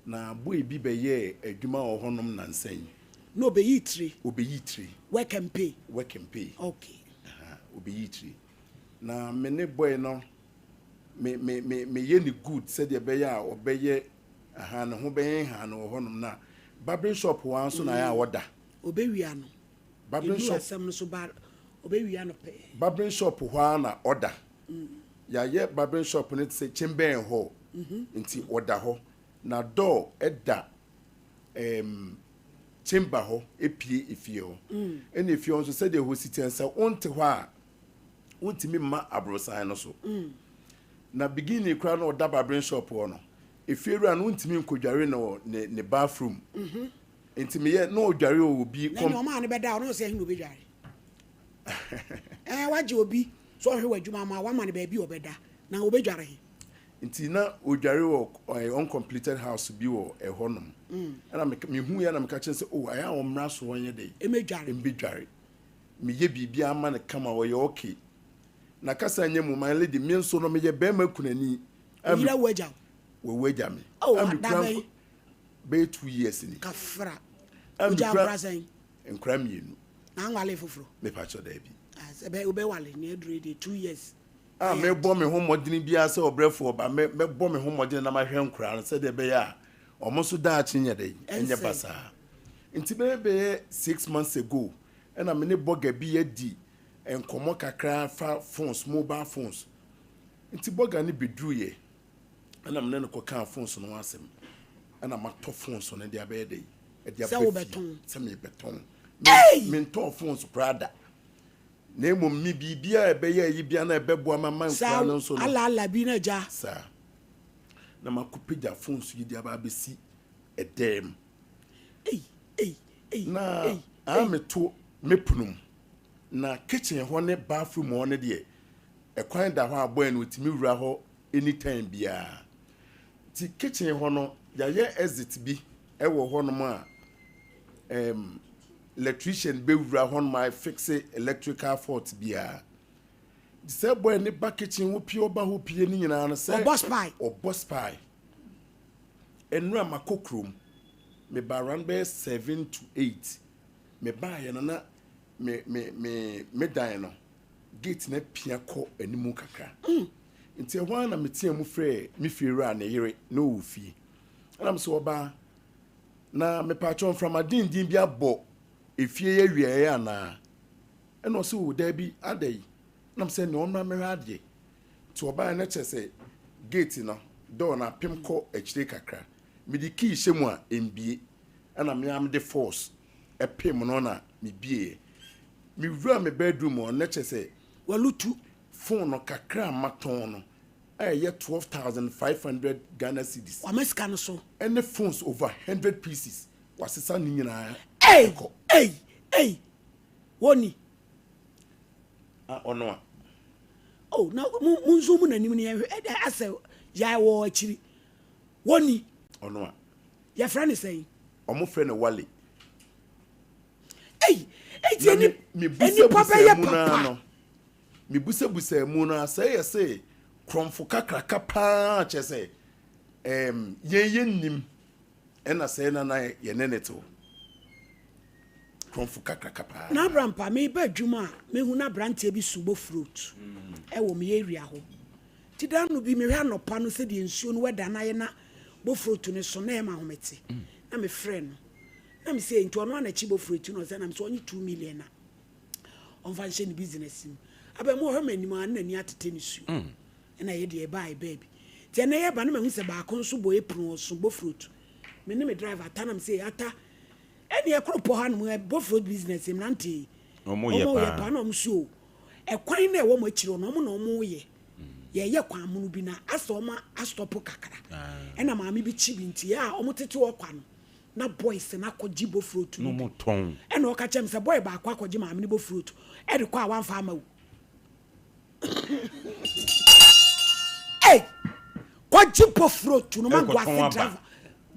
Na boy bi bɛyɛɛ adwuma wɔ hɔnom nnansa yi. Na ɔbɛyii tire. Ɔbɛyii tire. Work and pay. Work and pay. Okay. Aha, ɔbɛyii tire. Na me ne boy no me me me meyɛ no good sɛdeɛ ɛbɛyɛ a ɔbɛyɛ ahaa ne ho bɛyɛ nhaa no wɔ hɔnom na barbering shop hɔ ara nso na ayɛ a ɔda. Ɔbɛwia no. Barbering Yɛduru shop. asɛm no so ba. Ɔbɛwia no pɛɛ. Barbering shop hɔ ara na ɔda. Yɛayɛ barbering shop no te sɛ kyembɛn hall nti ɔda hɔ. Na door da ɛɛm chamber hɔ pue efie hɔ. Ɛna efie hɔ nso sɛdeɛ ɛhɔ si teɛ no sɛ wonte hɔ a wontumi mma aborosan no so. Na beginning koraa na ɔda barbering shop hɔ no, efiewura no wontumi nkɔdware no wɔ ne ne bathroom. Nti meyɛ na ɔdware wɔ obi Na nea ɔmaa no bɛda hɔ no sɛ ɛhe na ɔbɛdware? Ɛɛ wagye obi sɛ ɔhwɛ w'adwuma ama wama no baabi a ɔbɛda na ɔbɛdware he? Nti na ɔdware wɔ ɛɛ uncompleted house bi wɔ ɛhɔ nom. Ɛna meka mehu yɛ na meka kyerɛ no sɛ oh ayɛ a ɔmmra so ɔnyɛ dɛ Ɛmɛdware. ɛmbɛdware. Meyɛ biribiara ma no kama ɔyɛ okay. Na kasa nyɛ mu my lady me nso no meyɛ bɛrima kunani a me Oyere awu agya wo? Wawu agya me. Oh A da mekura bɛn? bɛyɛ 2 years ni. Kafra. A Ogya mekura nkora sɛn? Nkora mmienu. Na anwale foforɔ? Mepakyɛ daabi. Ah, sɛ bɛ wobɛwale nea aduru yi deɛ 2 years. A Ayɛ mebɔ me ho mmɔdene biara sɛ ɔbrɛfoɔ ba mɛ mɛbɔ me ho mmɔdene na mahwɛ nkoraa no sɛdeɛ ɛbɛyɛ a ɔmo nso daakye nyɛ dɛ ɛnyɛ Ɛnsɛe. basaa. Nti bɛyɛ 6 months ago ɛna me ne bɔga bi adi nkɔmmɔ kakra fa phones, mobile phones. Nti bɔga no bɛduruyɛ ɛna me ne no kɔkaa phones no ho asɛm ɛna matɔ phones no de abɛyɛ dɛ ɛde Sɛ aba fie wobɛtɔn. sɛ mebɛtɔn. Ei! Mentɔn phones koraa da na mmom me biribiara a ɛbɛyɛ ayi bia na ɛbɛboa ma ma Saa nkoraa no nso no ala ala bi na agya. Saa na makɔpagya phones yi de aba abɛsi ɛdɛm mu. Ei, ei, ei, Na ei, a ei. meto me pono mu na kitchen hɔ ne bathroom hɔ no deɛ ɛkwan da hɔ a boy no otumi wura hɔ anytime biara. Nti kitchen hɔ no yɛayɛ exit bi ɛwɔ hɔnom a electrician bɛwura hɔnom a fix electrical fault biara. Nti sɛ boy ne ba kitchen hɔ pie ɔba hɔ pie ne nyinaa no sɛ Ɔbɔ spy. Ɔbɔ spy. Nnura makɔ kurom meba around bɛyɛ 7 to 8 mebaayɛ no na me me me me dan no gate na pia kɔ animu kakra. Nti ɛhɔ ara na metea mu frɛ me fie wura ne yere na ɔwɔ fie ɛna me sɛ ɔbaa na mepaakyɛw mframa denden bi abɔ efie yɛ awieɛ anaa ɛna ɔsɛ o daabi ada yi na sɛ nea ɔmmra mɛhwɛ adeɛ. Nti ɔbaa no kyerɛ sɛ gate no door no apem kɔ akyire kakra mede key hyɛ mu a mbie ɛna mea mede force ɛpem no na mebieɛ mewura me bedroom hɔ no kyerɛ sɛ Walutu. Phone no kakra a matɔn no a ɛyɛ 12,500 Ghana cedis. Wama sika no so. Ɛne phones over 100 pieces wasesa ne nyinaa Ei! ɛkɔ. Ei! Ei! Wɔni. A ɔno a. Oh, na mo mo nso mu n'anim no yɛhwɛ ɛdɛ asɛ gyae wɔ akyiri. Wɔni. Ɔno a. Yɛfrɛ ne sɛn? Ɔmo frɛ no Wale. Ei! Eti Na eni me enipa mebusabusa bɛyɛ mu naa papa. no mebusabusa mu no asɛ yɛ se korɔmfo kakraka paa kyerɛ sɛ yɛn yɛ nim ɛna sɛ na na yɛne ne tew korɔmfo kakraka paa. Na abrampa meba adwuma a mehu na aberanteɛ bi so bofrot ɛwɔ me area hɔ. Nti da no bi mehwɛ anɔpa no sɛdeɛ nsuo no wɛda no ayɛ na bofrot no so na ɛma ahomete. Na mefrɛ no. Na me sɛ nti ɔno anakyi bofrot no ɔsɛ na me sɛ ɔnye 2 million na ɔmfa nhyɛ ne business mu. Abɛ mu ɔhwɛ m'anim a na n'ani atete ne su. Ɛna yɛ deɛ ɛbaa ɛbaa bi. Nti ɛnɛ yɛba no mahu sɛ baako nso bɔ apron ɔso bofrot. Me ne me driver ata na me sɛ ata ɛne ɛkoro pɔ ha nom bofrot business mmerante yi. Ɔmo yɛ Ɔmo yɛ paa. paa na ɔmo so o. Ɛkwan na ɛwɔ mo akyiri hɔ no ɔmo na ɔmo yɛ. Yɛyɛ kwan mono bi na asɛ ɔmo astɔpo kakra. Ɛna maame bi kyi bi nti yɛ a ɔmo tete hɔ kwa no na boys na akɔgye bofrot Na no bi. ɔmo tɔn. Ɛna ɔka kyerɛ me sɛ boy baako akɔgye maame no bofrot ɛde kɔ a wamfa ama wo. Ei! Kɔgye bofrot no ma Ɛkɔtɔn guase aba. driver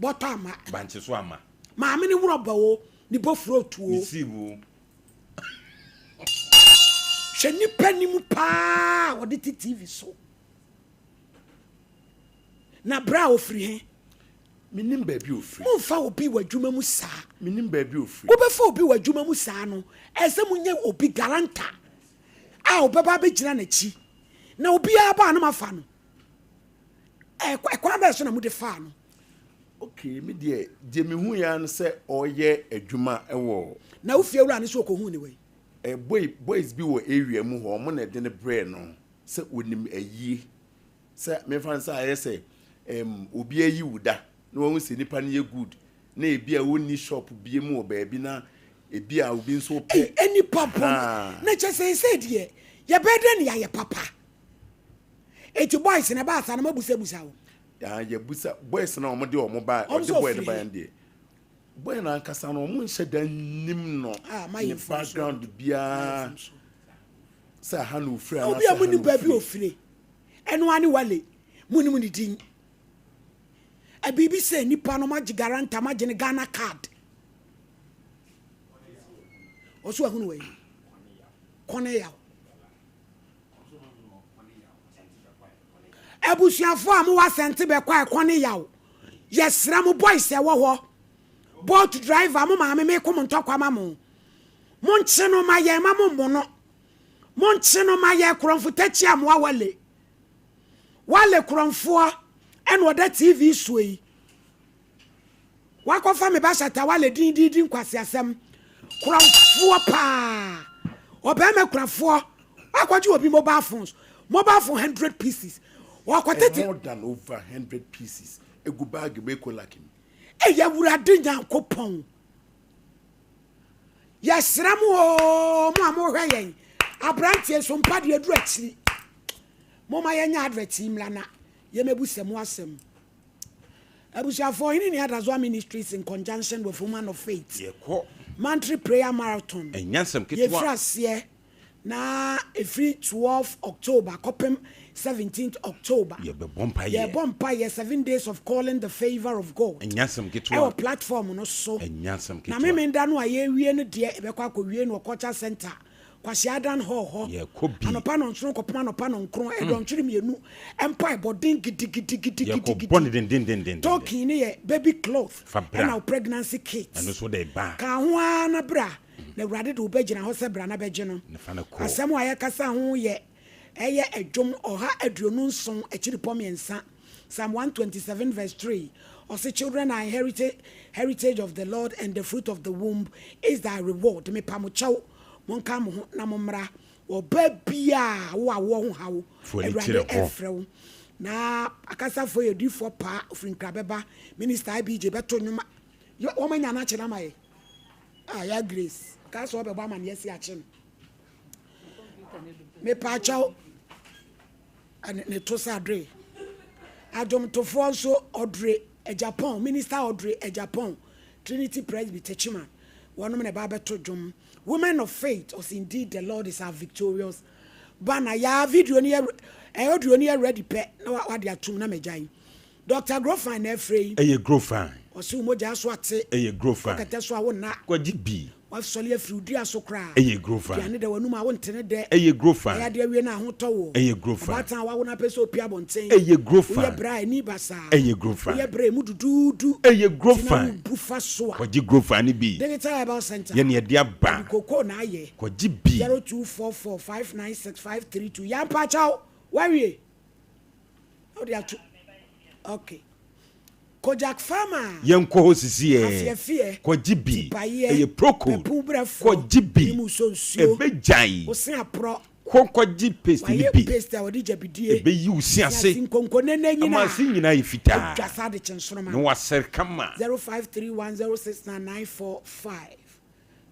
bɔtɔ ama. Bankye so ama. Maame ne wurɔba o, ne bofrot o. Ne sieve o. Hwɛ nipa nim paa a ɔde te TV so. Na bra a ofiri he? Menim baabi ofiri. Momfa obi wɔ adwuma mu saa. Menim baabi ofiri. Wobɛfa obi wɔ adwuma mu saa no, ɛsɛ monyɛ obi guarantor a ɔbɛba abɛgyina n'akyi. Na obiara baa no mafa no. Ɛkwan bɛɛ so na mode faa no? Okay, me deɛ mehu ya no sɛ ɔyɛ adwuma wɔ Na wo fie wura no so ɔkɔhuu ne wei? Eh, boy, boys bi wɔ area mu hɔ, wɔn na ɛde no brɛɛ no sɛ onim ayie. Sɛ memfa no sɛ ayɛ sɛ um, obi ayi wo da na wahu sɛ nipa no yɛ good na ebi a ɔnni shop bie mu wɔ baabi na ebi a obi nso pɛ. Ei, nipa bɔne. Na kyɛ sɛ sɛ deɛ yɛbɛyɛ dɛn na yɛayɛ papa? Eti boys na ɛbaa saa no moabusabusa wɔn? Ah, yɛbusa boys na wɔn de wɔn ba, ɔde boy no ba yɛn deɛ. Boy no ankasa no wɔn nhyɛ da nnim no ah, ne background biara sɛ aha na ofiri anaasɛ obi a mo nim baabi ofiri ɛno ane wale mo nim ne din ɛbiribi sɛ nipa no magye garanta magye ne Ghana card ɔso ahunu wɔ yi kɔne yaw Abusuafoɔ a mowɔ Asɛnte bɛkɔ a ɛkɔ ne yaw. Yɛsrɛ mo boys ɛwɔ hɔ, bolt driver mo maame meko mo ntɔkwa ma mo. Monkye no ma yɛn ma mo mmo no. Monkye no ma yɛn Korɔmfo Takyi Amoa Wale. Wale Korɔmfoɔ ɛna ɔda TV soɔ yi. Wakɔfa me ba Shatta Wale din de redi nkwaseasɛm. Korɔmfoɔ paa. Ɔbarima kurafoɔ. Wakɔgye obi mobile phones. Mobile phone 100 pieces. Ɔkɔtete. More than over 100 pieces. Egu bag mu Ecolac mu. Eyi Awurade Nyankopɔn. Yɛsrɛ mo oo, mo a mohwɛ yɛn. Aberanteɛ so mpa deɛ aduru akyiri. Momma yɛnyɛ advert yi mmra na yɛmmɛbu sɛ mo asɛm. Abusuafoɔ, Ɔhene Nni Adazoa Ministries in conjunction with Woman of Faith Yɛkɔ. Monthly Prayer Marathon. Ɛnyɛ asɛm ketewa. Yɛfiri aseɛ na ɛfiri 12 October kɔpem 17th October. Yɛbɛbɔ mpaeɛ. Yɛbɔ mpaeɛ 7 days of calling the favour of God. Ɛnyɛ asɛm ketewa. Ɛwɔ platform no so. Ɛnyɛ asɛm ketewa. Na Memenda no a yɛrewie no deɛ yɛbɛkɔ akɔwie no wɔ Culture Centre. Kwasi Adan Hall hɔ, Yɛkɔ bi. anɔpa nnɔnson kɔpem anɔpa nnɔnkron, ɛdɔnhwere mmienu, mpaebɔ den gidigidigidigidi. Yɛkɔbɔ no dendendenden. Token no yɛ baby cloth Fa bra. ɛna wo pregnancy kit. Ɛno nso wode ba. Ka ho ara na bra, na Awurade de wo bɛgyina hɔ sɛ bra na bɛgye no. Na fa no kɔ. Asɛm a yɛkasa ho yɛ ɛyɛ Ɛdwom 127 akyiripɔ mmiɛnsa, Psalm 127 verse 3, ɔse children are inheritage heritage of the Lord and the fruit of the womb is thy reward. Mepa mo kyɛw, Monka mo ho na mommra. Ɔbaa biara a wo awoɔ ho ha wo, Fa w'ani Awurade kyerɛ hɔ. refrɛ wo. Na akasafoɔ yɛ odiyifoɔ paa, ofiri Nkra bɛba. Minister IBJ bɛto nnwom. Yɛ, wɔn anya no akye no ama yɛ. Ah, ya Grace. Kaa sɛ ɔbɛbɔ amaneɛ si akye no. Mepaakyɛw. Ne to sɛ adoe. Adwomtofoɔ nso Audrey Agyapong, Minister Audrey Agyapong, Trinity Presby, Techiman, wɔnom na ɛba abɛto dwom. Women of Faith, ɔse indeed the Lord is our victorious banner. Yaa video no yɛ, eh, audio no yɛ ready pɛ na wade atom na magyae. Doctor Grofine na ɛfrɛ yi. Ɛyɛ Grofine. Ɔse wo mogyaa so ate. Ɛyɛ Grofine. Kɔ kɛtɛ so a wo nna. Kɔgye bi. Wasɔre afiri wo dua so koraa. Ɛyɛ Grofine. Aduane da w'anum a wonte ne dɛ. Ɛyɛ Grofine. Ɛyɛ adeɛ awie na ahotɔ woɔ. Ɛyɛ Grofine. Ɔbaatan a wawo no apɛ sɛ opue abɔnten. Ɛyɛ Grofine. Woyɛ bra a ani basaa. Ɛyɛ Grofine. Woyɛ bra a emu duduudu. Ɛyɛ Ti na Grofine. wobu fa so a. Kɔgye Grofine no bi. Digital Herbal Centre. Yɛn na yɛde aba. Yɛde cocoa na ayɛ. Kɔgye bi. 0244 596 532. Yɛampa kyɛw. Woawie? Wode ato. Okay. Kojak Farmer. Yɛnkɔ hɔ sisi ɛ. Afeɛfeɛ. Kɔgye bi. Tipaeɛ. Ɛyɛ procold. Pɛpu brɛfoɔ. Kɔgye bi. Nimu sɔ nsuo. Ɛbɛgyae. Ose aporɔ. Kɔ kɔgye paste no Wayɛ bi. paste a wɔde gyabidie. Ɛbɛyi wo se ase. Ase nkonko nene nyina. Ama ase nyinaa ayɛ fitaa. Adwa saa de kye nsoroma. Na wasɛre kama. 0531069945.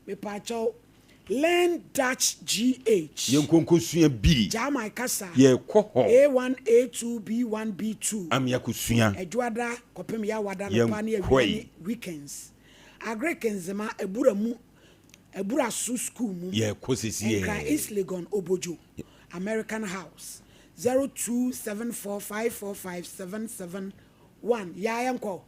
Mepaakyɛw, learn Dutch GH. Yɛnkɔ nkɔsua bi. German kasa. Yɛrekɔ hɔ. A1, A2, B1, B2. Ame akɔsua. Ɛdwoada kɔpem Yawada anɔpa ne awia ne weekends. Agric Nzema, Abura mu, Abura so school mu. Yɛrekɔ sesiɛ. Nkran East Legon, Obojo, American House. 0274545771. Yaa yɛnkɔ.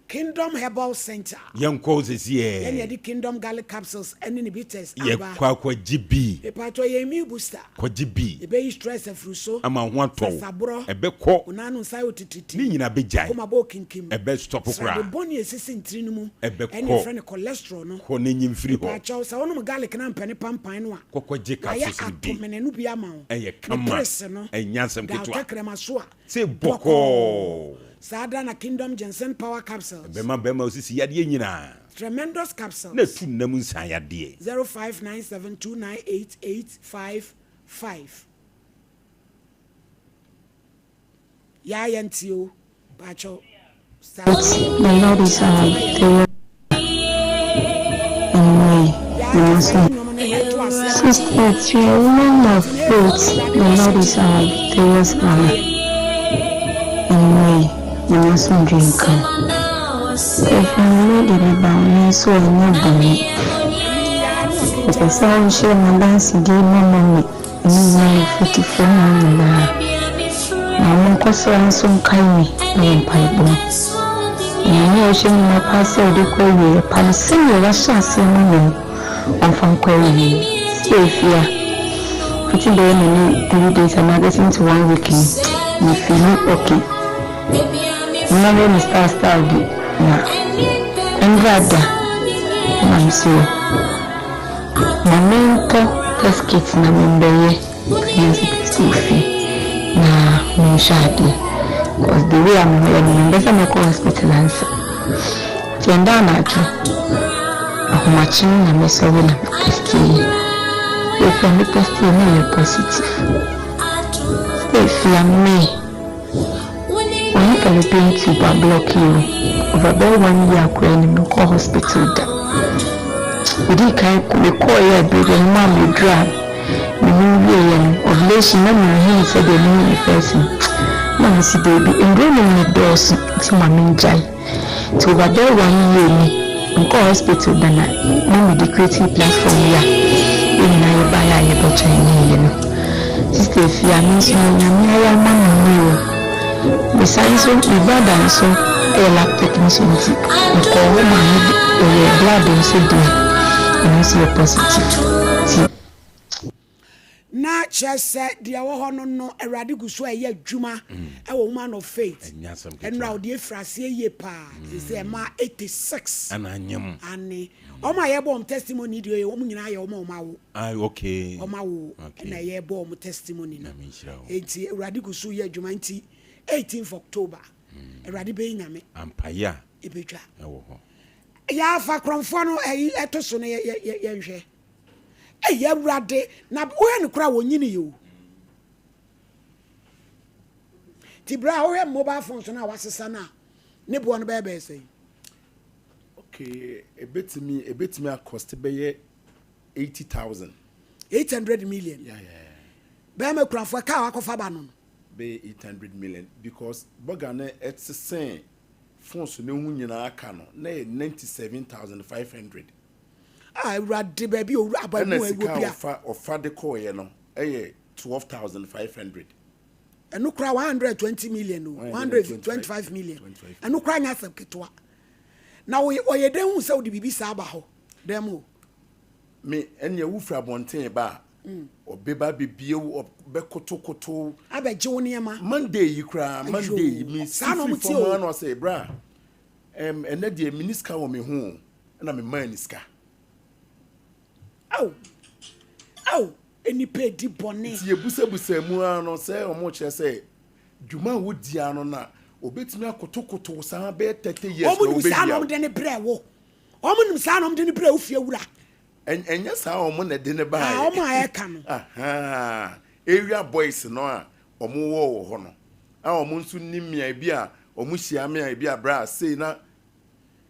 Kingdom Herbal Center. Yɛnkɔ hɔ sɛsi Yɛn ɛɛ. yɛde Kingdom Garlic Capsules ɛne ne bitters aba. Yɛkɔ akɔgye bi. Mepatɔ yɛn immune booster. Kɔgye bi. Ebeyi stress afiri so. Ama wo ho atɔ wo. Sasaborɔ. Ɛbɛkɔ. Wo nan ano nsa ayɛ otititi. Ne nyinaa bɛgyae. Koma bɔ okinkim. Ɛbɛ stop koraa. Srade bɔne a esisi ntiri no mu. Ɛbɛkɔ. Ɛne yɛfrɛ no cholesterol no. Kɔ na nyi mfiri hɔ. Mepaakyɛw sɛ wonom garlic na ampɛ ne pampan no a. Kɔ kɔgye Wayɛ capsules no bi. atomene no bi ama wo. Ɛyɛ Ne kama. press no. Ɛnyɛ asɛm Da wo ketewa. tɛkrɛma so a. Se bɔkɔɔ. Saa da na Kingdom Ginseng Power Capsules. Ɛbɛma bɛrima osisi yadeɛ nyinaa. Tremendous capsules. Na ɛtu nna mu nsan yadeɛ. 0597 298 855. Yaa yɛnte o, pakyɛw start. The Lord is our victorious Anyway, Yaa me yɛmfa nso. yɛn nnwom no ɛnto aseɛ ma no. Sister Tia, woman of Nti na faith, Awurade the bɛhyɛ Lord ne is our animuonyam. victorious Ɛno banner. ayɛ. Anyway, Nyame asomdwoe nka wo. Efi me de meba wo nan so a ɛnyɛ bɔne. Mepɛ sɛ wohyɛ m'adansedie ma ma me ne me mfɛfoɔ no nyinaa, na monkɔ so ara nso nkae me wɔ mpaebɔ mu. Onyame a ɔhyɛ nnwuma pa sɛ ɔde kɔ awieeɛ pa no, sɛdeɛ wahyɛ aseɛ ama me no, ɔmfa nkɔ awieeɛ. Sɛ ɛfie a, fiti bɛyɛ me ne 3 days anaa getting to one week ni, me feeli okay. Mɛyɛ me style style bi na ɛndra da na me se ma mentɔ test kit na membɛyɛ pregnancy test wɔ fie na menhwɛ adeɛ cause the way a me ho yɛ me no mempɛ sɛ mɛkɔ hospital ansa nti ɛnda anadwo ahomakye no na mesɔre na me testiiɛ efi a me testiiɛ na ɛyɛ positive efi a me Wɔnye fallopian tube ablɔke yi o, over bɛyɛ one year koraa ni menkɔɔ hospital da. Medii kan mekɔɔeɛ a berɛ bi a wɔmaa me aduru a menom wieeɛ no, ovulation na menhuu sɛdeɛ mehu no first no, na mese daabi, nnuro nom no dɔɔso nti ma mengyae. Nti over bɛyɛ one year ni menkɔɔ hospital da na na mede creative platform yi a yɛn nyinaa yɛbaeɛ a yɛbɛ joineeɛ no. Sister Afia me nso nea Nyame ayɛ ama me nie o. Me san nso me brother nso yɛ lab technician nti mekɔɔ hɔ maa no ɔyɛɛ blood nso deɛ ɛno nso yɛ positive nti. Na kyerɛ sɛ deɛ ɛwɔ hɔ no no Awurade gu so ɛyɛ adwuma ɛwɔ Woman of Faith. Ɛnyɛ asɛm ketewa. Ɛnora ɔde afiri aseɛ yie paa. Seesei ɛmaa 86. Ɛna anyem. Ane. Wɔn a yɛbɔ wɔn testimony deɛ wɔn nyinaa yɛ wɔn a wɔn awo. Ah okay. Wɔn awo Okay. ɛna yɛbɔ wɔn testimony no. Nyame nhyira wo. Enti Awurade gu so yɛ adwuma nti 18th October Awurade bɛyi Nyame. Ampaeɛ a Ɛbɛtwa. ɛwɔ hɔ. Yɛafa korɔmfoɔ no ɛyi ɛto so no yɛ yɛ yɛnhwɛ. Ei Awurade, na wohwɛ no koraa wɔnyini o. Nti berɛ a wohwɛ mobile phones no a wasesa no a, ne boɔ no bɛyɛ bɛyɛ sɛn? Okay, ebetumi ebetumi akɔste bɛyɛ 80,000. 800 million. Yeah. Bɛrima kurafoɔ kaa wakɔfa ba no no. Bɛyɛ 800 million because bɔga no ɛsesɛn phones no ho nyinaa ka no na yɛ 97,500. Ah Awurade baabi owura aba mu Ɛna sika ɛwɔ a bia. ɔfa ɔfa de kɔɔyɛ no ɛyɛ 12,500. Ɛno koraa 120 million o, 125 million. Ɛno koraa nyɛ asɛm ketewa. Na ɔyɛ ɔyɛ dɛn hu sɛ wode biribi saa ba hɔ dɛm o. Me ɛnea wofiri abɔnten ba a, ɔbɛba abɛbie wo, ɔbɛkotokoto. Abɛgye wo nneɛma. Monday yi koraa, Monday yi, Ayoo, me si saa na firi wɔn te fam o. ara na ɔsɛ, bra, ɛm, ɛnɛ deɛ menni sika wɔ me ho o, ɛna memaa ne sika. Ao, ao, nnipa edi bɔne. Nti yɛbusabusaa mu ara no, sɛ wɔkyerɛ sɛ dwuma a wodi ara no na obetumi akotokoto saa bɛyɛ 30 years Wɔn na nim saa na obewia wɔn de ne brɛ wo. Wɔn nim saa na wɔn de ne brɛ wo fie wura. Ɛnyɛ saa wɔn na ɛde ne baeɛ. Ah, wɔn a ɛka no. Ahaa, area boys no a wɔn wɔ wɔ hɔ no, a wɔn nso nim mmeae bi a wɔn hyia mmeae bi a bra sei na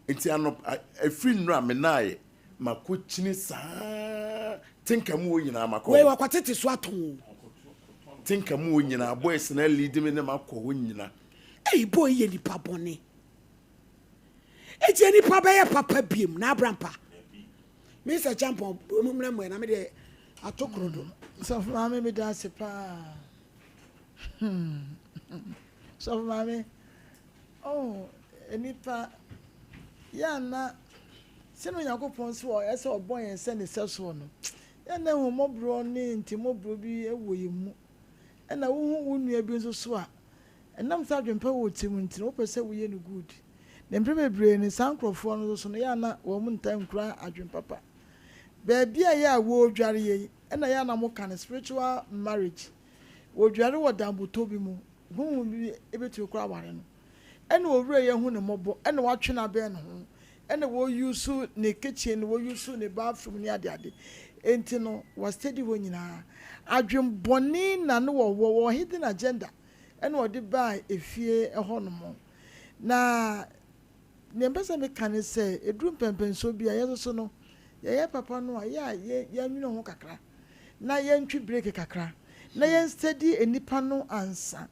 nti anɔp ɛfiri nnora menaeɛ makɔkyini saa tinka mu hɔ nyinaa makɔ Wei hɔ. wɔkɔtete so atɔn o. Tinka mu hɔ nyinaa boys na lead me ne makɔ hɔ nyina. Ei boy yi yɛ nipa bɔne. Eti nipa bɛyɛ papa biem na abrampa. Me sɛ champon mu mmerɛ mmerɛ na me deɛ ato koro do. Sɔfo maame meda ase paa. Hmm. Sɔfo maame, oh, nipa yɛ ana sɛnea Onyankopɔn so ɔyɛ sɛ ɔbɔ yɛn sɛ ne sɛsoɔ no, yɛ na ahummɔborɔ ne ntimmɔborɔ bi wɔ yɛn mu. Ɛna wohu wo nua bi nso so a, ɛnam sɛ adwempa wɔ tirim nti no, wopɛ sɛ woyɛ no good. Na mprɛ bebree no, saa nkurɔfoɔ no nso so no, yɛ ana wɔn ntaa nkura adwempa pa. Baabi a yɛ a wɔredware yi, ɛna yɛ ana moka no spiritual marriage. Wɔdware wɔ danbotɔ bi mu, honhom bi ebetumi koraa aware no. Ɛna owura yi ahu ne mmɔbɔ, ɛna watwe no abɛn ne ho. ɛna wɔ use ne kitchen, wɔ use ne bathroom ne ade ade. Enti no wɔ steady hɔ nyinaa. Adwen bɔne na no wɔ wɔ wɔ hidden agenda ɛna ɔde baa efie ɛhɔ nom. Na nea mpɛ sɛ meka ne sɛ eduru mpɛnpɛnsoɔ bi a yɛn nso no yɛyɛ papa no a yɛ a yɛ yɛnwene ho kakra na yɛntwe break kakra na yɛn steady nnipa no ansa.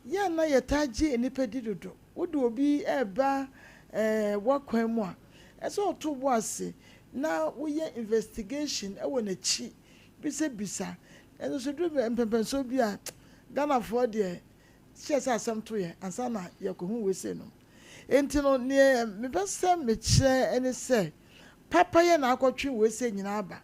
Yɛ a na yɛtaa gye nnipa di dodo. Wode obi reba eh, w'akwan mu a, ɛsɛ sɛ ɔto wo bo ase na woyɛ investigation wɔ n'akyi, bisabisa. Nanso so duru mpɛnpɛnsoɔ bi a, Ghanafoɔ deɛ, kyerɛ sɛ asɛm to yɛn ansa na yɛakɔhu wei sei no. Enti no, neɛ mepɛ sɛ mekyerɛ ne sɛ, papayɛ na akɔtwe wei sei nyinaa aba.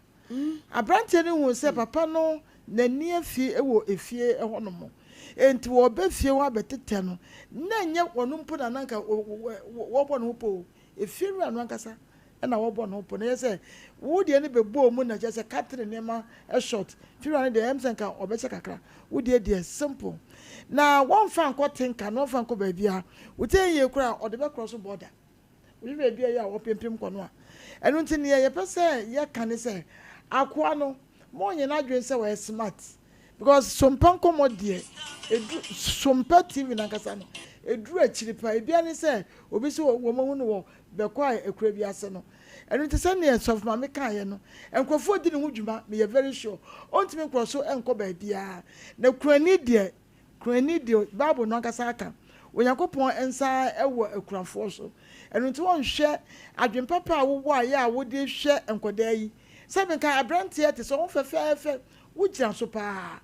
Aberanteɛ no huu sɛ papa no n'ani afi wɔ efie hɔnom, enti wɔreba fie hɔ abɛtetɛ no, na ɛnyɛ ɔno mpo na na anka wɔrebɔ ne ho pɔ o, efiewura no ankasa na wɔrebɔ ne ho pɔ. Na ɛyɛ sɛ wo deɛ no bɛbɔɔ mu na kyerɛ sɛ Catherine nneɛma short, fiewura no deɛ ɛyɛ sɛ nka ɔbɛkyɛ kakra, wo deɛ deɛ simple. Na wɔmfa nkɔ Tinka na wɔmfa nkɔ baabiara, wo ti yɛ yie koraa a ɔde bɛkorɔ so border. Wohwɛ baabi a ɛyɛ a wɔpempem kɔ no a. Ɛno nti nea yɛpɛ sɛ yɛka ne sɛ, akoa no, ma ɔnyɛ n'adwene sɛ ɔyɛ smart. Because Sompa nkɔmmɔ deɛ, ɛduru, Sompa TV no ankasa no, ɛduru akyiri paa. Ebi ara ne sɛ, obi sɛ wɔahu no wɔ bɛkɔ a akura bi ase no. Ɛno nti sɛdeɛ Sɔfo Maame kaeɛ no, nkurɔfoɔ di ne ho dwuma, meyɛ very sure. Ɔntumi nkorɔ so nkɔ baabiara. Na kurani deɛ, Kurani deɛ, Bible no ankasa aka, Onyankopɔn nsa wɔ akunafoɔ so. Ɛno nti wɔnhwɛ adwene papa a wowɔ a yɛ a wode hwɛ nkwadaa yi. Sɛ menka aberanteɛ te sɛ wo ho fɛfɛɛfɛ, wogyina so paa.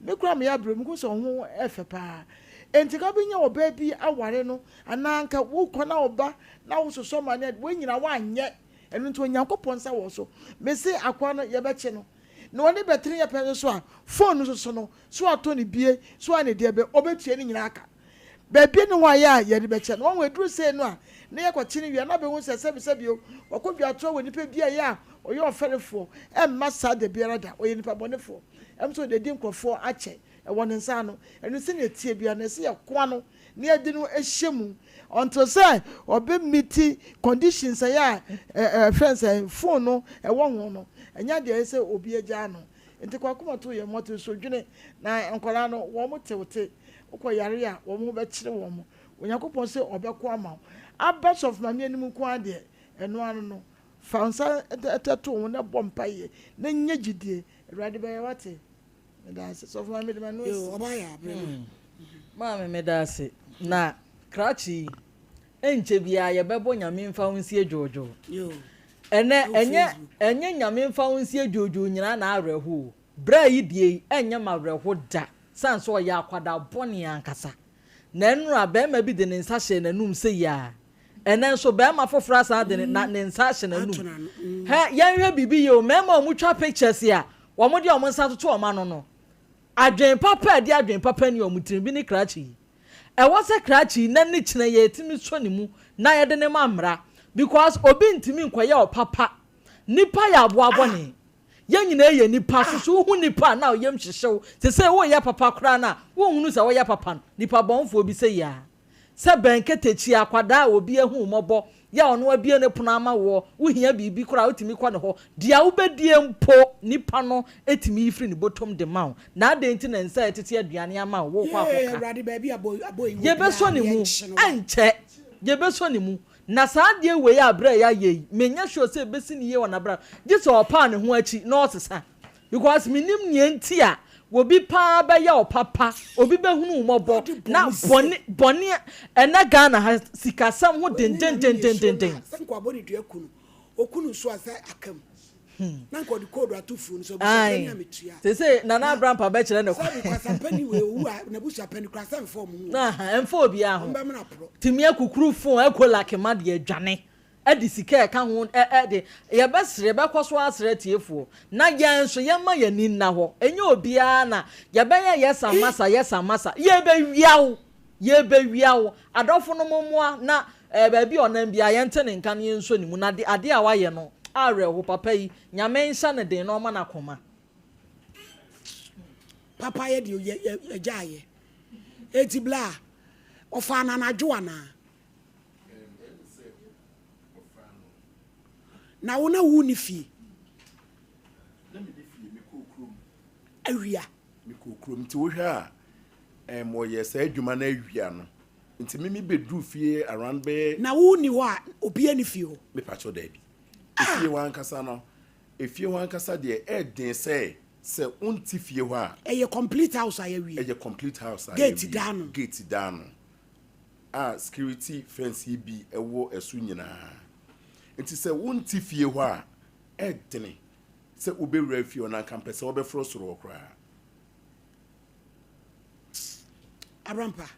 Me koraa meyɛ aberewa, mehu sɛ wo ho yɛ fɛ paa. Enti nka wobɛnya ɔbaa bi aware no anaa nka wokɔ na ɔba na wososɔ ma no, wei nyinaa woanyɛ. Ɛno nti Onyankopɔn nsa wɔ so. Mese akoa no yɛbɛkye no. Na ɔne bɛtene yɛ pɛ nso so a, phone no nso so no, so atɔ no bie, so ayɛ no deɛ bɛ, ɔbɛtua ne nyinaa ka. Baabi nni hɔ a yɛ a yɛde bɛkyɛ no. Wahu, ɛduru sei no a, na yɛkɔkye no wie a, na abɛhu sɛ sɛbi sɛbi o, wakɔ dwatoa wɔ nipa bi a yɛ a ɔyɛ ɔfɛrefoɔ, ɛmma saa da biara da, ɔyɛ nipa bɔnefoɔ. Ɛm sɛ ɔde adi nkorɔfoɔ akyɛ, ɛwɔ ne nsa ano. Ɛno sɛnea ɛteɛ biara no, ɛsɛ yɛkoa no na yɛde no hyɛ mu until sɛ ɔbɛ meet conditions a yɛ a ɛfrɛ no sɛ phone no ɛwɔ ho no, ɛnyɛ adeɛ a ɛsɛ sɛ obi agyaa no. Nti kɔ akoma to yɛn mmɔten so dwene na nkwadaa no wɔn te wo te, wokɔ yare a wɔn ho bɛkyere wɔn. Onyankopɔn se ɔbɛko ama wo. Aba sɔfo maame anim nko ara deɛ, ɛno ano no, fa wo nsa to wo ho na bɔ mpaeɛ na nya gyidie, Awurade bɛyɛ wate. Meda ase sɔfo maame de m'ano asi. Yoo ɔbaa yɛ abrɛ ma. Hmm. Maame meda ase. Na krakye yi ɛnkyɛ biara yɛbɛbɔ Nyame mfa wo nsie dwoodwoo. Yoo. Ɛnɛ Ɛwɔ ɛnyɛ Facebook. ɛnyɛ Nyame mfa wo nsie dwoodwoo nyinaa na awerɛho o. Bra yi deɛ yi ɛnyɛ m'awerɛho da sane sɛ ɔyɛ akwadaa bɔne ankasa. Na ɛnora barima bi de ne nsa hyɛɛ n'anum sei a Ɛnnɛ nso, barima foforɔ asan de ne na ne nsa ahyɛ n'anum. Hɛ, yɛnhwɛ biribi yie o, mmarima a wɔtwa pictures a wɔde wɔn nsa toto wɔn ano no, adwene papa a ɛde adwene papa nni wɔn tirim bi ne krakye yi. Ɛwɔ sɛ krakye yi nnɛ ne kyena yɛtumi sɔ ne mu na yɛde no ma mmara because obi ntumi nkɔyɛ ɔpapa. Nnipa yɛ aboa bɔne. Yɛn nyinaa yɛ nnipa, so so wohu nnipa a na wo yam hyehye wo? Te sɛ woreyɛ papa koraa no a, wonhunu sɛ woyɛ papa no. Nnipa bɔnefoɔ bi sɛ yia. Sɛ bɛn ketekyi, akwadaa a obi ahu wo mmɔbɔ, yɛ a ɔno abue ne pono ama woɔ, wohia biribi koraa a wotumi kɔ ne hɔ, deɛ wobɛdie mpo nipa no tumi yi firi ne bɔtɔm de ma wo, na adɛn nti na nsa a ɛtete aduane ama wo worekɔ Yee, akɔka? Awurade, baabi a abɔ abɔ yi wɔ Yɛbɛsɔ biara ne no, mu, yɛnkye no wa. ɛnkyɛ, yɛbɛsɔ ne mu, na saa adeɛ wei a berɛ a yɛayɛ yi, menyɛ sure sɛ ɛbɛsi no yie wɔ n'abrabɔ, gye sɛ ɔpaa ne ho akyi na ɔsesa. Because menim nea nti a obi paa bɛyɛ wo papa, obi bɛhunu wo mmɔbɔ na bɔne bɔne ɛnɛ Ghana ha sikasɛm ho Wei ne nyame na esuro no dendendendenden. a sɛ nka wabɔ ne dua ku no oku no nso a sɛ aka mu na nka ɔde code ato funu no so abusuapani Ae a metua sese Nana na Abrampa bɛkyerɛ ne sɛ kwan. bi kwasampani wei owu a n'abusuapani koraa sɛ mfa ɔmo ho Aha ɛmfa obiara o ho. ɔmo bɛmena porɔ. Tumi akukuru phone ɛkɔ lakema de adwane. de sika a ɛka ho de, yɛbɛsrɛ, yɛbɛkɔ so asrɛ atiefoɔ, na yɛn nso yɛmma yɛn ani nna hɔ. Ɛnyɛ obiara na yɛbɛyɛ yɛsa masa, yɛsa masa. Yɛbɛwia wo, yɛbɛwia wo. Adɔfo no mommoa na eh, baabi a ɔnam biara yɛnte ne nka na yɛnsɔ ne mu. Na de, adeɛ a wayɛ no, awerɛho, papa yi, Nyame nhyɛ no den na ɔma no akoma. Papa yɛ deɛ yɛ yɛ yɛgya ayɛ. Eti bla, ɔfaa no anadwo anaa? Na wo na wo nni fie? Na me nni fie, me kɔɔ kurom. Awia. Me kɔɔ kurom, nti wo hwɛ a, ɛɛm wɔyɛ saa adwuma no awia no, nti me me bɛ duru fie around bɛyɛ. Na wo nni hɔ a, obiara nni fie hɔ? Me pakyɛw daabi. Efie hɔ ankasa no, efie hɔ ankasa deɛ ɛɛden sɛ, sɛ wo nte fie hɔ a. Ɛyɛ complete house a yɛawie. Ɛyɛ complete house a yɛawie. Gate da ano. Gate da ano. A security fence yi bi wɔ ɛso nyinaa. Nti sɛ wonte fie hɔ a, ɛdene sɛ wobɛwura fie hɔ na anka mpɛ sɛ wobɛforo soro hɔ koraa. Abrampa.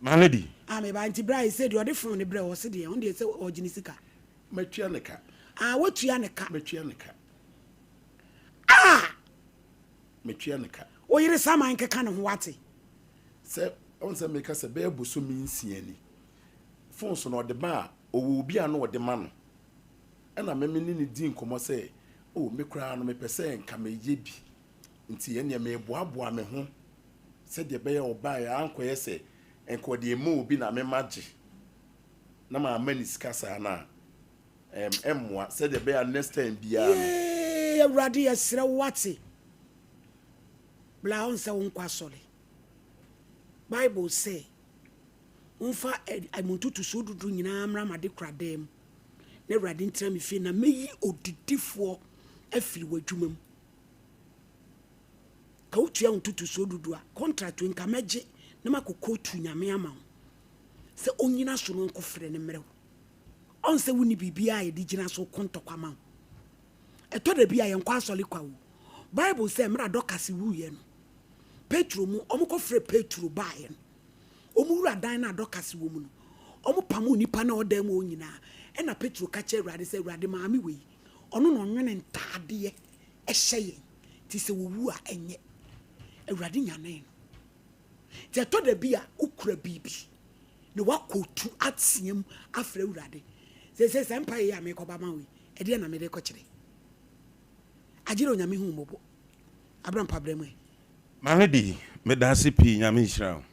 My lady. Ah, me ba, nti bra yi sɛ deɛ ɔde phone ne brɛ wɔ se deɛ, ɔno deɛ sɛ ɔgye ne sika. Matua ne ka. Ah, wotua ne ka. Matua ne ka. Ah! Matua ne ka. Wo yere saman keka ne ho wate. Sɛ ɔn sɛ meka sɛ bɛyɛ bosome nsia ni phone so na ɔde ba a ɔwɔ obi a na ɔde ma no ɛna me me ne no di nkɔmmɔ sɛ oh me koraa no mepɛ sɛ nka meyɛ bi nti ɛneɛ meboaboa me ho sɛdeɛ ɛbɛyɛ ɔbaeɛ ankɔyɛ sɛ nka ɔde ɛma obi na me magye na mamma ne sika saa no a ɛm ɛmmoa sɛdeɛ ɛbɛyɛ a next time biara no. Yee Awurade yɛsrɛ wo wate bla ɔnsɛ wo nkɔ asɔre. Bible se, Momfa mo ntotosoɔ dudu nyinaa mmra m'adekoradan mu, na Awurade ntena me fie, na mɛyi odidifoɔ afiri w'adwuma mu. Ka wotua wo ntotosoɔ dudu a, contract wei nka mɛgye na makɔ kootu Nyame ama wo sɛ ɔnyina so no nkɔfrɛ no mmerɛ wo. Ɔn sɛ wonni biribiara a yɛde gyina so ko ntɔkwa ma wo. Ɛtɔ da bi a yɛnkɔ asɔre kwa o. Bible sɛ mmerɛ a Dorcas wuiɛ no, Petro mu, wɔkɔfrɛɛ Petro baeɛ no, wɔn wura dan no a Dorcas wɔ mu no, wɔpamoo nnipa no a ɔdan mu hɔ nyinaa. Ɛnna Petro ka kyerɛɛ Awurade sɛ, Awurade, maame wei, ɔno na ɔnwene ntaadeɛ hyɛ yɛn, nti sɛ ɔwu a, ɛnyɛ. Awurade nyanee no. Nti ɛtɔ da bi a, wokura biribi na woakɔtu ateam afrɛ Awurade. Seesei saa mpaeɛ yi a merekɔba ma wo yi, ɛdeɛn na mede rekɔkyerɛ? Agyerɛ Onyame hu wo mmɔbɔ. Abra mpa brɛ mu ɛ. My lady medase pii nyame nhyira wo.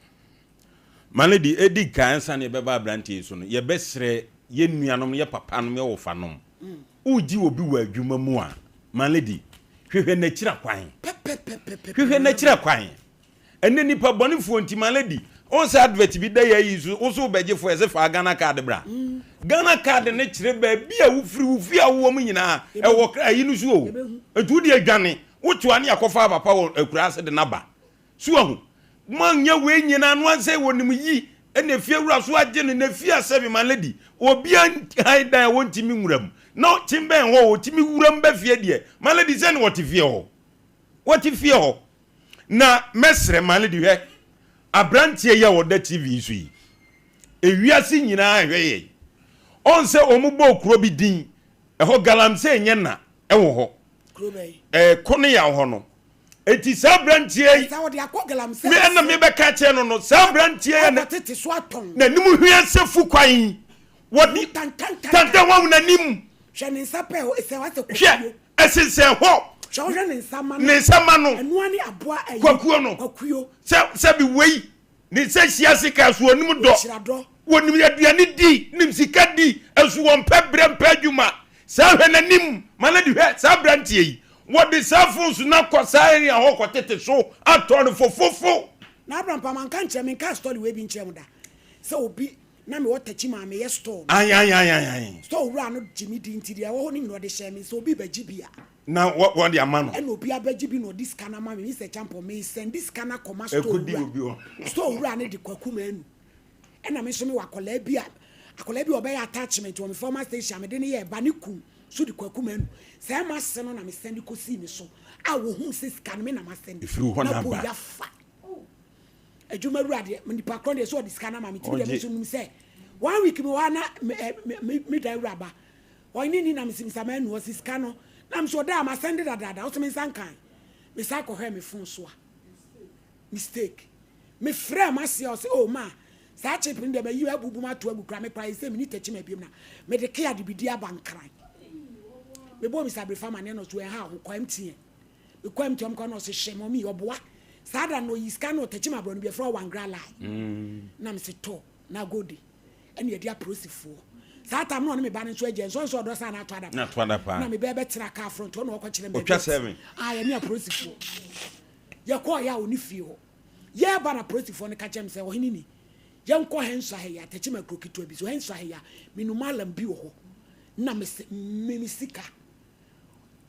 My lady edi kan ansa na yɛbɛba abranteɛ yi so no yɛbɛsrɛ yɛn nuanom yɛ papa nom yɛ wɔfa nom wogye obi wɔ adwuma mu a my lady hwehwɛ n'akyira kwan hwehwɛ n'akyira kwan Ɛnɛ nipa bɔnefoɔ nti my lady wohu sɛ advert bi da yɛ yi so wo so wobɛgye fo ɛsɛ faa Ghana card bra Ghana card ne kyerɛ baabi a wofiri wo fie a wowɔ mu nyinaa ɛwɔ kra ayi no so o nti wode adwane wotoa ne akɔfa papa wɔ akura ase de naba so ahu moanyɛ wei nyinaa no ansɛ wɔnim yi ɛna efie wura so agye no na efie asɛbi my lady obi han dan a wɔntumi nwura mu na kyen bɛn hɔ wɔtumi wura mu bɛ fie deɛ my lady sɛ ne wɔte fie hɔ wɔte fie hɔ Na mɛsrɛ ma no de hwɛ abranteɛ yi a ɔda TV yi so yi. Ewiase nyinaa hwɛ yɛn. Ɔn sɛ wɔn bɔɔ kuro bi din, ɛhɔ galamsey nyɛ na ɛwɔ hɔ. Kuro bɛn? Ɛɛ Koneyaw hɔ no. Eti saa abranteɛ yi, Ɛsɛ wɔde akɔ galamsey me ɛna ase. mebɛka kyerɛ no no, saa abranteɛ yi a Ɛkɔ tete so atɔn. n'anim hwia sɛ fu kwan yi, wɔde Tantantantan. tantan wɔn n'anim. Hwɛ ne nsa pɛ o, esɛ wasɛ Hwɛ, kwakuo. ɛsensɛn hɔ. Hwɛ wohwɛ ne nsa ma no. Ne nsa ma no. Ɛnoa ne aboa ayi. Kwakuo no. Kwakuo. Sɛ sɛbi wei ne nsa hyia sika so onim dɔ. Wɔhyira dɔ. Wɔnim aduane di, nim sika di, nso wɔmpɛ brɛ mpɛ adwuma. Saa hwɛ n'anim ma no de hwɛ saa abranteɛ yi. Wɔde saa phones no akɔ saa area hɔ kɔtete so atɔ no fofofo. Na Abraham pa manka nkyerɛ menkaa story wei bi nkyerɛ mo da sɛ obi na mewɔ takyi maa meyɛ store no Ae ae ae ae ae. store wura no gye me di nti deɛ ɛwɔ hɔ no nyina ɔde hyɛɛ me nsa obi bɛgye bi a. Na wɔde ama no. Ɛna obi abɛgye bi na ɔde sika no ama me Mister Champon me sɛnde sika no akɔma store Ɛkɔdi wura obi hɔ. store wura no de Kwaku Manu ɛna me nso mewɔ akwadaa bi a akwadaa bi a ɔbɛyɛ attachment wɔ me former station a mede no yɛɛ ba ne kun so de Kwaku Manu saa m'ase no na me sɛnde kɔsii ne so a wɔhuu sɛ sika no me na masɛnde Ɛfiri hɔ na na aba. boy afa. Adwuma wura deɛ nipa korɔ deɛ sɛ ɔde sika no ama me nti me deɛ me nso nim sɛ one week me wɔ ha na me ɛ me me dan wura ba ɔne ni na me si misa manu ɔsi sika no na me so ɔda a ma sɛnde dadaada ɔsɛ me nsa nkan me san kɔhwɛ me phone so a mistake me frɛ ma se ɔsɛ oh ma saa chip no deɛ mayi abubu ma ato agu kora me kora sɛ me ni tɛkyi ma ebiem na me de kea de bi di aba nkran me bɔ misa abrefa ma ne no so ɛha ho kɔ MTN Mekɔ MTN ɔmo kɔ na ɔse hyɛ mɔmi ɔboa saa da no ɔyi sika na ɔtɛkyi ma aborɔ no bi ɛfrɛ wangra lie na mese tɔ na agode ɛne yɛde aprosifoɔ. Saa tam na ɔne me ba no nso agya nso ɔnso ɔdɔ saa na ato adapa. Na ato adapa. Na me bɛɛ bɛtena car front ɔna ɔkɔ kyerɛ me. Otwa seven. Ah yɛne apolisifoɔ. Yɛkɔɔ yɛ a ɔne fie hɔ. Yɛɛba na apolisifoɔ no ka kyerɛ me sɛ ɔhene ni yɛnkɔ Hɛnso ha yi Atɛkyima kuro ketewa bi so Hɛnso ha yi a menu malam bi wɔ hɔ na me se me me sika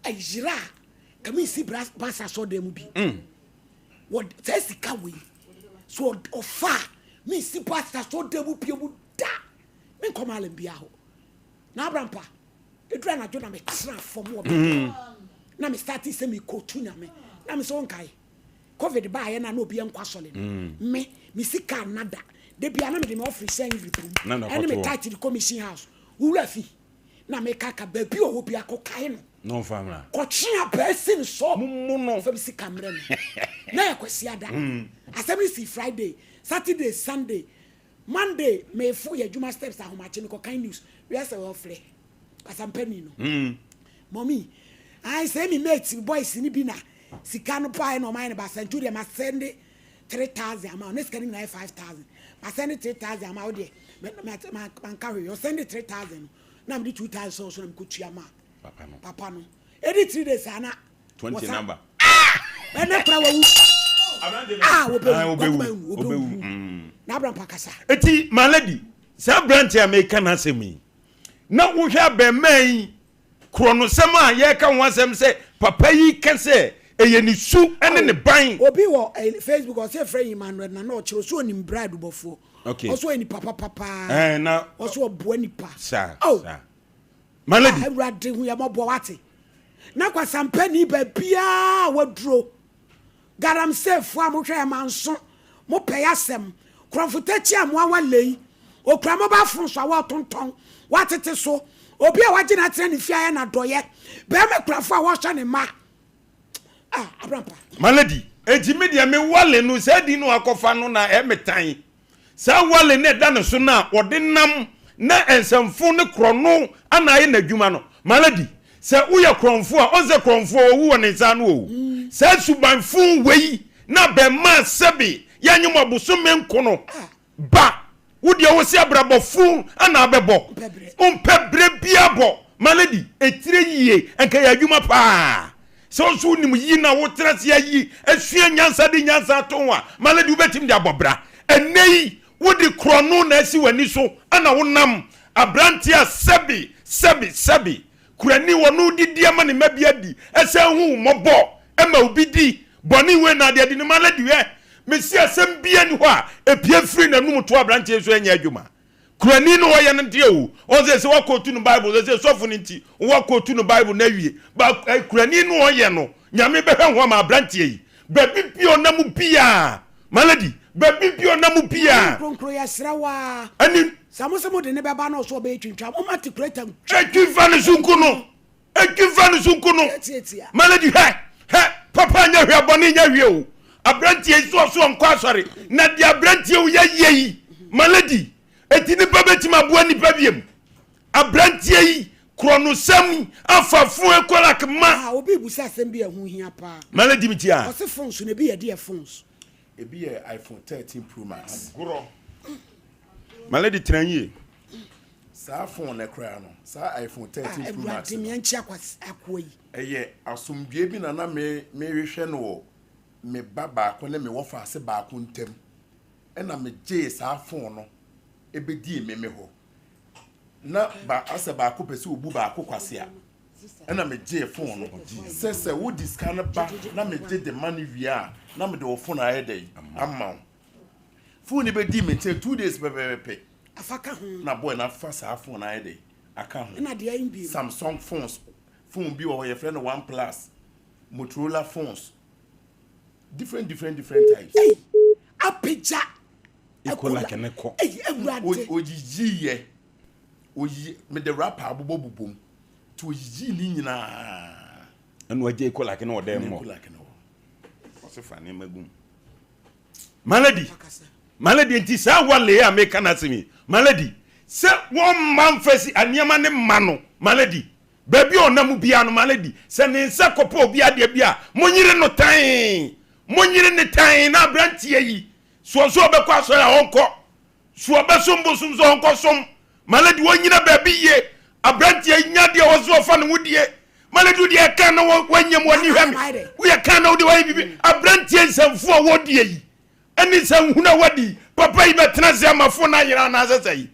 ayira a ka me nsi bra basa asɔɔdan mu bi. Mm. Wɔ saa sika wei so ɔfa a me nsi basa asɔɔdan mu bi mu da. Menkɔ Marlin biara hɔ. Na Abrampa, ɛduru anadwo na metena fam wɔ baabi. Na me starte sɛ mekɔtu Nyame. Na me sɛ wonkae, Covid baeɛ na na obiara nkɔ asɔre no. Me, me sika anna da. Da biara na mede me offering hyɛ envelope mu. Ɛne me tithe de kɔ mission house. Wo wura fi. Na meka ka baabi a ɔwɔ biara kɔkae no. Kɔtwe abaa si no so. Fa me sika mmerɛ me. Na yɛ Kwasiada. Asɛm no sii Friday, Saturday, Sunday. Monday mefo yɛ adwuma steps ahomakye mekɔ kan news wiase wɔfrɛ kasampani no mm. Mommy ayi sɛ mi mate boys ni bi na sika no paa na ɔman no ba sɛ ntu deɛ ma send 3000 ama ne sika no nyinaa yɛ 5000 ma send 3000 ama wo deɛ ma manka hwee ɔsend 3000 no na mede 2000 sɛ ɔso na mekɔtua ma papa no ɛdi 3 days ana 20 number. Ah! Ɛnɛ kura wawu. Ah, obewu. Obewu. Obewu. Mm. Na Abraham pakasa. Eti my lady, saa aberante a meka n'asɛm yi, na wohwɛ abɛɛmaa yi korɔnosɛm a yɛreka ho asɛm sɛ papa yi ka sɛ ɛyɛ ne su ne ne ban. Obi wɔ eh, Facebook ɔsɛ efrɛ Emmanuel na na ɔkyerɛ ɔsɛ onim bra adubɔfoɔ. Okay. Ɔsɛ ɔyɛ nipa papa paa. Eh, na ɔsɛ ɔboa nipa. Saa. Oh. Saa. My lady. Ah, Awurade hu yɛ mɔbɔ wate. Na kwasampani baabiaa waduro. Galamseyfoɔ a mohwɛ yɛ manso. Mopɛ yɛ asɛm. Korɔmfo takyi a moawa lei. Okura mobile phone so a wɔtontɔn. Watete so. Obi a wagye no atena ne fie ayɛ no adɔyɛ. Bɛrima kurafo a wɔhwɛ ne mma. Ah, Abrampa. My lady, enti me deɛ me wale no saa din no akɔfa no na ɛyɛ me tan. Saa wale no ɛda ne so no a ɔde nam na nsɛmfo ne korɔno ana ayɛ n'adwuma no. My lady, sɛ woyɛ korɔmfo a, ɔnsɛ korɔmfo owu wɔ ne nsa ano o. Saa subanfo wei na bɛma sɛbe yɛanyem abosome nko no ba. Wo deɛ wo se abrabɔ fo ana abɛbɔ. Wompɛ berɛ biara bɔ. My lady, etire yie nka yɛ adwuma paa. Sɛ wo nso wonim yi na wotena ase ayi asua nyansa de nyansa ato ho a, my lady wobɛtumi de abɔ bra. Ɛnnɛ yi wode korɔno na asi w'ani so ana wonam. Aberanteɛ a sɛbe, sɛbe, sɛbe, kurani wɔno didi ama ne mma bi adi, ɛsan hu wo mmɔbɔ ma obi di bɔne wei na ade adi no, my lady hwɛ, mese asɛm biara nni hɔ a ɛpue firi n'anum to aberanteɛ yi so ɛnyɛ adwuma. Kurani no ɔyɛ no deɛ o, ɔn sɛ sɛ wakɔtu no Bible, sɛ sɛ sɔfo no nti wakɔtu no Bible no awie, ba eh, kurani no ɔyɛ no, Nyame bɛhwɛ ho ama aberanteɛ yi, baabi bia ɔnam biaa, my lady, baabi bia ɔnam biaa. Honhom Kronkron yɛsrɛ wo aa. Ɛne. Sɛ mo se mo de ne bɛba na ɔso ɔbɛyɛ twintwam, momma tikureta ntwi. Twi fa ne so nku no. Etwi fa ne so nku no. My lady hwɛ hɛ papa nyɛ hwɛ bɔne nyɛ hwɛ o. Aberanteɛ yi so ɔso ɔnkɔ asɔre na deɛ aberanteɛ wo yɛ yɛ yi my lady eti nipa bɛtumi aboa nipa biem. Aberanteɛ yi korɔnosɛm afa fon ekolak ma. Ah, obi busa asɛm bi a ɛho hia paa. My lady mi tia. Ɔse phones no ebi yɛ deɛ phones. Ebi yɛ iPhone 13 Pro Max. Agorɔ. My lady tena yie. Saa phone no koraa no, saa iPhone 13 Pro Max no. Awurade meɛnkye akoa yi. Ɛyɛ asomdwoeɛ bi na na me mehwehwɛ no wɔ me ba baako ne me wɔfaase baako ntam. Ɛna megyee saa phone no ɛbɛdii me me hɔ. Na ba asɛ baako pɛ sɛ ɔbu baako kwasea. Ɛna megyee phone no sɛ sɛ wode sika no ba na megye de ma no wie a na mede wo phone ayɛ dɛn ama wo. Phone no bɛdii me nkyɛn 2 days pɛpɛɛpɛ. Afa ka ho. Na boy na afa saa phone ayɛ dɛ aka ho. Ɛna deɛ ɛn bi. Samsung phones phone bi wɔ hɔ yɛfrɛ no One Plus, Motorola phones different different different types. Ɛy apagya. Ekola kɛnɛ kɔ. Ɛy awurade. Oyiyi yɛ oyiyi mede wrapper abobɔ bobom nti oyiyi ne nyinaa. Ɛna wagye Ekola kɛnɛ wɔ dɛm hɔ. Ekola kɛnɛ wɔ. Ɔsɛ fa nneɛma gum. My lady, my lady nti saa wale a meka no asɛm yi, my lady, sɛ wɔmma mfa si nneɛma ne mma no, my lady, baabi a ɔnam biara no, my lady, sɛ ne nsa kɔpɛ obi adeɛ bi a, monyere no tan, monyere ne tan na aberanteɛ yi, soɔ so ɔbɛkɔ asɔre a ɔnkɔ, so ɔbɛsom bosom so ɔnkɔ som. My lady wɔnyina baabi yie. Abranteɛ nya deɛ ɔwɔ so ɔfa ne ho die. My lady wodeɛ ɛka na wanyam w'ani hwɛ me. Woyɛ kan na wode wayɛ biribi. Abranteɛ nsɛmfo a wɔdie yi ɛne nsɛnhunu a wadi papa yi bɛtena ase ama fon no ayera anaasɛ sɛi.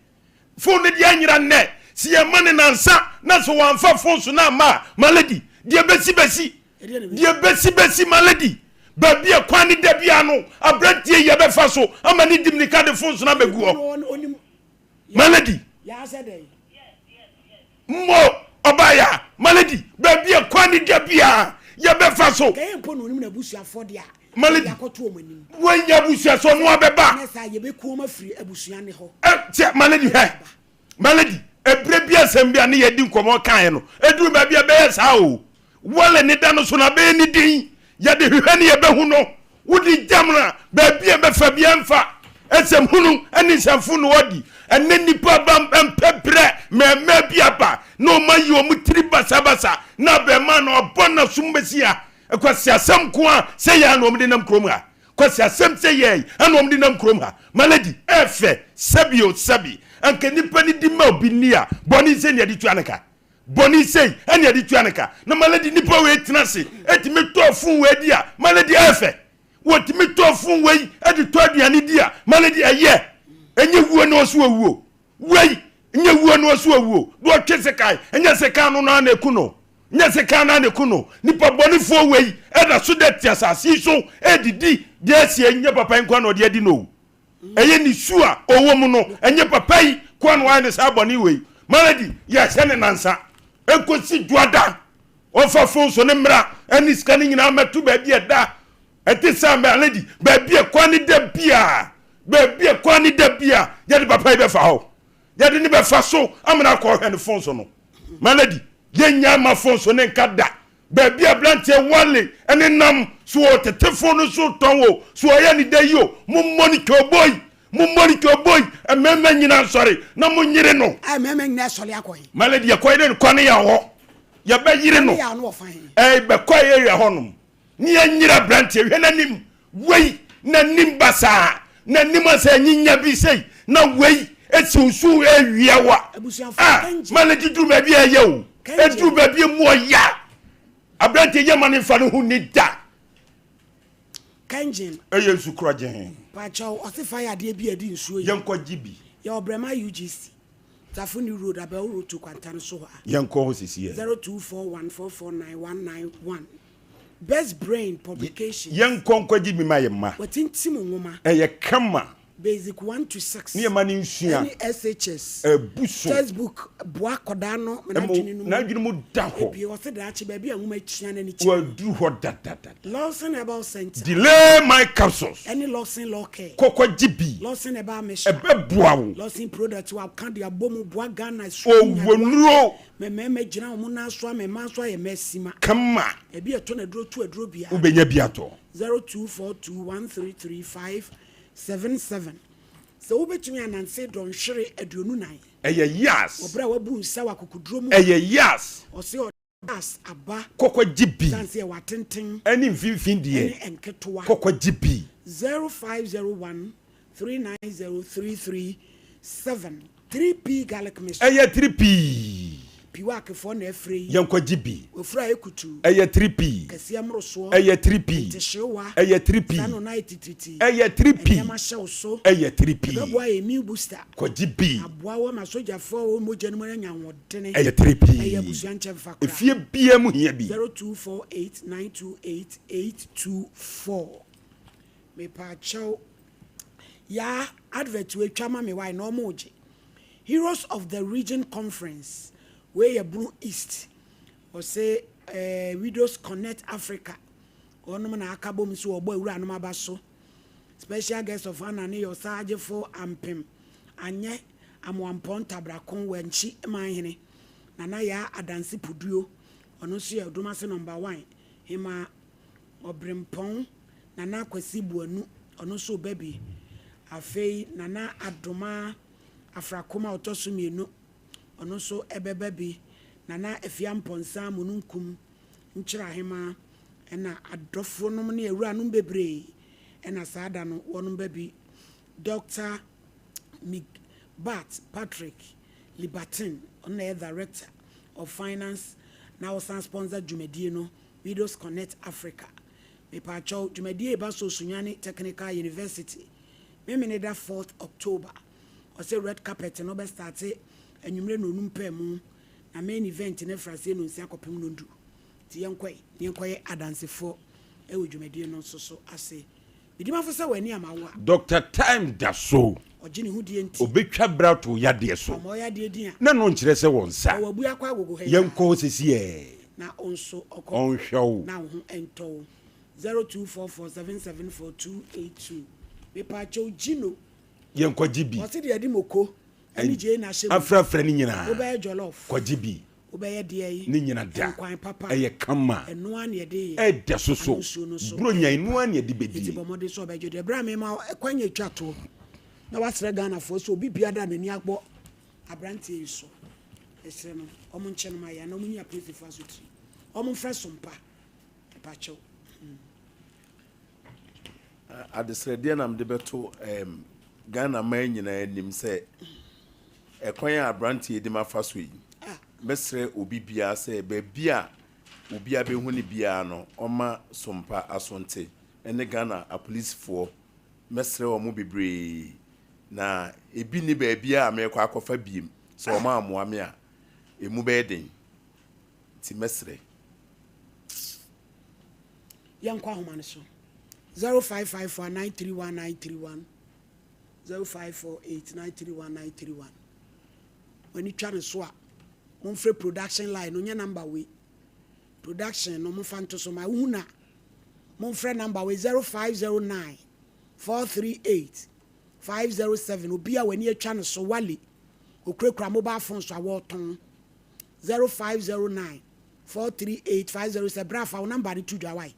Fon no deɛ anyera nnɛ. Sɛ yɛma no nansa na sɛ wamfa fon so no amma a, my lady deɛ bɛsi bɛsi. Deɛ bɛsi bɛsi my lady. Baabi a kwan ne da biara no abranteɛ yi ɛbɛfa so ama ne di mirika de fon so no abɛgu hɔ. Malady. Mo ɔbaa ya Malady baabi a kwan ne da biara yɛbɛfa so. Malady wɔnya abusua so ɔno abɛba. Kyɛ Malady hwɛ Malady ebire bi asɛm bi a ne yɛdi nkɔmɔ kaeɛ no eduru baabi a ɛbɛyɛ saa o. Wale ne da no so na abɛyɛ ne din. Yɛde hwehwɛ ne yɛbɛhu no. Wode gyam no a, baabi a ɛbɛfa biara mfa. Nsɛm hunu ne nsɛmfo na wɔdi. Ɛnnɛ nnipa ba mpɛ berɛ mmarima bi aba na wɔn ayi wɔn tiri basabasa na abarimaa no abɔ n'asom bɛsi ha. Kwasiasɛm nko ara sɛ yɛn na wɔde nam kurom ha. Kwasiasɛm sɛ yɛn na wɔde nam kurom ha. My lady, ɛfɛ sɛbi o sɛbi. Anka nnipa no di ma obi nni a, bɔne sɛ nea de tua ne ka. Bɔne sei ɛne yɛde tua ne ka. Na malady nipa wei tena ase ɛtumi tɔ fon wei di a malady ɛyɛ fɛ. Wɔtumi tɔ fon wei ɛde tɔ aduane di a malady ɛyɛ. Ɛnyɛ wuo na ɔso owuo. Wei nyɛ wuo na ɔso owuo. De ɔtwe sekan ɛnyɛ sekan no naa na ɛku no. Nyɛ sekan naa na ɛku no. Nipa bɔnefoɔ wei ɛda so dɛ te asase yi so ɛdidi deɛ asie nyɛ papa yi nkoa na ɔde adi no o. Ɛyɛ ne su a ɔwɔ mu no, ɛnyɛ papa yi koa na wayɛ no saa bɔne wei. Malady, yɛhyɛ ne nansa ɛnkɔsi dwoada, ɔmfa fon so ne mmra ɛne sika no nyinaa mmɛto baabi a ɛda. Ɛte saa Malady, baabi a kwan ne da biara, baabi a kwan ne da biara, yɛde papa yi bɛfa hɔ. Yɛde ne bɛfa so amena akɔ ɔhwɛ ne fon so no. Malady, yɛnnya mma fon so ne nka da. Baabi a aberanteɛ Wale ne nam, so ɔtete fon no so tɔn o, so ɔyɛ ne dɛ yi o, mommɔ no twoboi, mommɔ no twoboi, mmarima nyinaa nsɔre na monyere no. A mmarima nyinaa sɔre akɔ he? Malady, yɛkɔyere no kɔ ne yɛ hɔ, yɛbɛyere no. Kɔ ne yɛ ano ɔfa he? Ɛɛ, bɛkɔ area hɔnom ne yɛnyere aberanteɛ, hwɛ n'anim, wei, n'anim basaa, n'anim asɛ anyinya bi sei, na wei esi wo so ɛwia wa. Abusuafoɔ, Ah, Kenji. Malady duru baabi a ɛyɛ o. Ɛduru baabi emu ɔya. Aberanteɛ yɛ ma ne nfa ne ho ni da. Kɛngyen. Ɛyɛ nsu korɔgyen. Pakyɛw, ɔse fa yɛ adeɛ bi a ɛde nsuo yɛ. Yɛnkɔ gye bi. Yɛwɔ Brɛma UGC, Tafo New Road, Abɛwo Road to Kwanta no so hɔ a. Yɛnkɔ hɔ sisi ɛ. 0241449191. Best Brain Publications. Yɛnkɔ nkɔgye bi ma yɛn mma. Watintim nwoma. Ɛyɛ kama. Basic 1 to 6. Ne yɛma no nsua. Ɛne SHS. Abu so. Textbook boa akwadaa no ma n'adwene no mu. N'adwene mu da hɔ. Ebie ɔse daakye baabi a nwoma kyia n'ani kyerɛ. Waduru hɔ dadadada. Lawson Herbal Center. Delay my capsules. Ɛne Lawson Law Care. Kɔ kɔgye bi. Lawson Herbal Mixture. Ɛbɛboa wo. Lawson product waka de abɔ mu boa Ghana sukuu nyarewa. Ɔwɔ nnuro. Ma mmarima gyina wɔn nan so ama mmaa nso ayɛ mmasima. Kama. Baabi a ɛtɔ no aduro to aduro biara. Wobɛnya bi atɔ. 0242 1335 77 Sɛ wobɛtumi anante dɔnhwere 24. Ɛyɛ yas. Wɔ berɛ a wabu nsa wɔ akokoduro mu a. Ɛyɛ yas. Ɔse ɔde yas aba. Kɔkɔ gye bi. Sane sɛ yɛwɔ atenten. Ɛne mfimfini deɛ. Ɛne nketewa. Kɔkɔ gye bi. 0501 390 337 3P garlic mixture. Ɛyɛ 3P. Piwakefoɔ na afire yi. Yɛnkɔ gye bi. Wafura ayɛ kutuu. Ɛyɛ 3P. Kɛseɛ mmorosoɔ. Ɛyɛ 3P. Ntehyewa. Ɛyɛ 3P. Saa na ɔno ayɛ titiritii. Ɛyɛ 3P. Nneɛma hyɛ wo so. Ɛyɛ 3P. Ɛbɛboa yɛ immune booster. Kɔ gye bi. Aboa wo ama sogyafoɔ a wɔwɔ mogya no mu no anya ahoɔdene. Ɛyɛ 3P. Ɛyɛ abusua nkyɛmfa koraa. Efie biara mu hia bi. 0248 928 824 Mepaakyɛw Yaa advert wei twa ma me wai na ɔmo gye Heroes of the region conference wei yɛ Bono East ɔse eh Widows Connect Africa wɔnom na aka bom nso wɔbɔ awuranom aba so Special guest of honour ne yɛ Ɔsaagyefo Ampem Anyɛ Amoampɔn Tabrako Wankyi Manhene Nana Yaa Adanse Puduo ɔno nso yɛ Odumase number one Hemaa Ɔbrempɔn Nana Kwasi Boanu, ɔno nso reba bi. Afei Nana Adomah Afrakom a ɔtɔ so mmienu, ɔno nso bɛba bi. Nana Afia Amponsah Mununkum Nkyerɛahemaa, ɛna adɔfonom ne awuranom bebree ɛna saa da no wɔnom ba bi. Dɔkta Mig Bat Patrick. Libertine, ɔno na ɛyɛ Director of Finance na ɔsan sponsor dwumadie no, Widows Connect Africa. Mepaakyɛw, dwumadie reba so Sunyani Technical University, Memeneda 4th October. Ɔse red carpet no bɛ starte anwumerɛ nnɔnum pɛ mu, na main event no afiri aseɛ nnɔnsia kɔpem nnɔndu. Nti yɛnkɔe na yɛnkɔyɛ adansefoɔ wɔ dwumadie no nso so ase. Medimafo sɛ w'ani ama wo a. Doctor Time da so. Ɔgye ne ho die nti. Obetwa bere ato wo yadeɛ so. Ɔma ɔyadeɛ din a. Na no nkyerɛ sɛ wɔ nsa. Ɔwɔ abue akɔ agogo ha yi ara. Yɛnkɔ hɔ sesiɛ. Na wo nso ɔkɔ. Ɔnhwɛ wo. Na wo ho ntɔ wo. 0244774282 Mepaakyɛw Gino. Yɛnkɔgye bi. Ɔse deɛ yɛde moko ɛne gyeene ahyɛ mu. Afrafra ne nyinaa. Wobɛyɛ jollof. Kɔgye bi. Wobɛyɛ deɛ yi. Ne nyina da. Nkwan papa. Ɛyɛ kama. Ɛno ara na yɛde yɛ. Ɛdɛ soso. Ano nsuo no so. Buronya ɛno ara na yɛde bɛdie. Nti bɔ mmɔden sɛ ɔbɛgye deɛ. Berɛ a mema wo ɛkwan yɛ twa toɔ na wasrɛ Ghanafoɔ sɛ obi biara a n'ani abɔ aberanteɛ yi so mesrɛ no wɔn nkyɛ no ma yɛn anaa wɔn nyi apolisifoɔ asotire. Wɔn mfrɛ Sompa. Mepakyɛw. Hmm. Adesrɛdeɛ na mede bɛto Ghana man nyinaa anim sɛ ɛkwan a aberanteɛ yi de mafa so yi, mɛsrɛ obi biara sɛ baabi a obiara bɛhu no biara no, ɔmma Sompa Asonte ne Ghana apolisifoɔ, mɛsrɛ wɔn bebree na ebi nni baabiara a merekɔ akɔfa biem, sɛ wɔn ammoa me a, emu bɛyɛ den, nti mɛsrɛ. Yɛnkɔ ahoma no so. 0554 931 931 0548 931 931. W'ani twa ne so a, momfrɛ production line no, nyɛ number wei. Production no, momfa nto so ma wohu na momfrɛ number wei 0509 438 507. Obi a w'ani atwa ne so, Wale, okurakura mobile phone so a wɔretɔn 0509 438 507. Bra fa wo number no to dwa wae.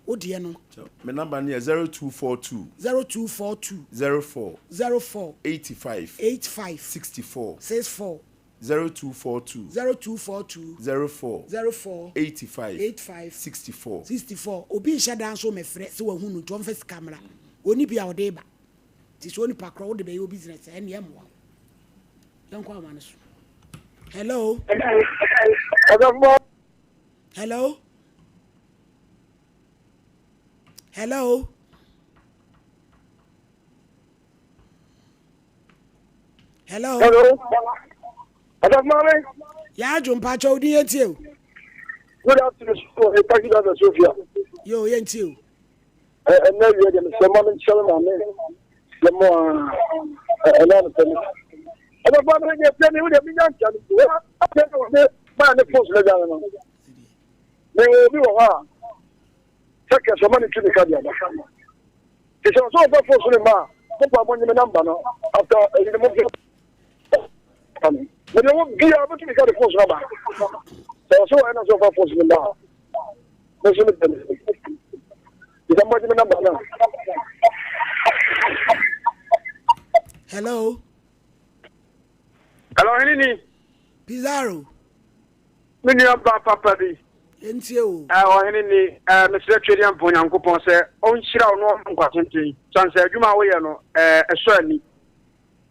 Wo deɛ no. Me number no yɛ 0242. 0242. 04. 04. 85. 85. 64. 64. 0242. 0242. 04. 04. 85. 85. 64. 64. Obi nhyɛ da nso mmɛfrɛ sɛ wahu no nti ɔmfa sika mmra. Ɔnni bi a ɔde reba. Nti sɛ onipa korɔ wode bɛyɛ wo business a ɛnneɛ ɛmmoa wo. Yɛnkɔ ahoma no so. Hello. Hello. Hello. Hello. Hello. Hello, mommy. Ya adwo mpacho odi yɛn tie o. Good afternoon, so hey, taxi driver Sophia. Yo, yɛn tie o. Ɛnɛ wiɛ deɛ mesɛ ma menkyerɛ me maame yɛ mo a ɛnɛ anɔpɛ no. Ɛbɛfa me deɛ pɛ me wo deɛ menya nkyɛ no. Wɔ pɛ wɔ me maa ne fon so na gya no. Mewɔ obi wɔ hɔ a sɛ kɛsɛ ɔma ne tu ne ka de aba. Te sɛ ɔsɛ ɔbɛ fon so ne ma a mo pa mo nye me namba no after ɛyi ne mo fɛ no. Mede wo biara bɛtumi ka de fon so aba. Sɛ ɔsɛ ɔyɛ na sɛ ɔfa fon so ne ma a me nso me pɛ no. Te sɛ mo nye me namba no. Hello. Hello, Henini. Pizarro. Me nua ba papa bi. Yɛntie o. Ɛɛ ɔhene ni, ɛɛ mesrɛ Twedeɛmpa Onyankopɔn sɛ ɔnhyira wo na ɔmma nkwa tenten, sane sɛ adwuma a woyɛ no ɛɛ ɛsɔ ani.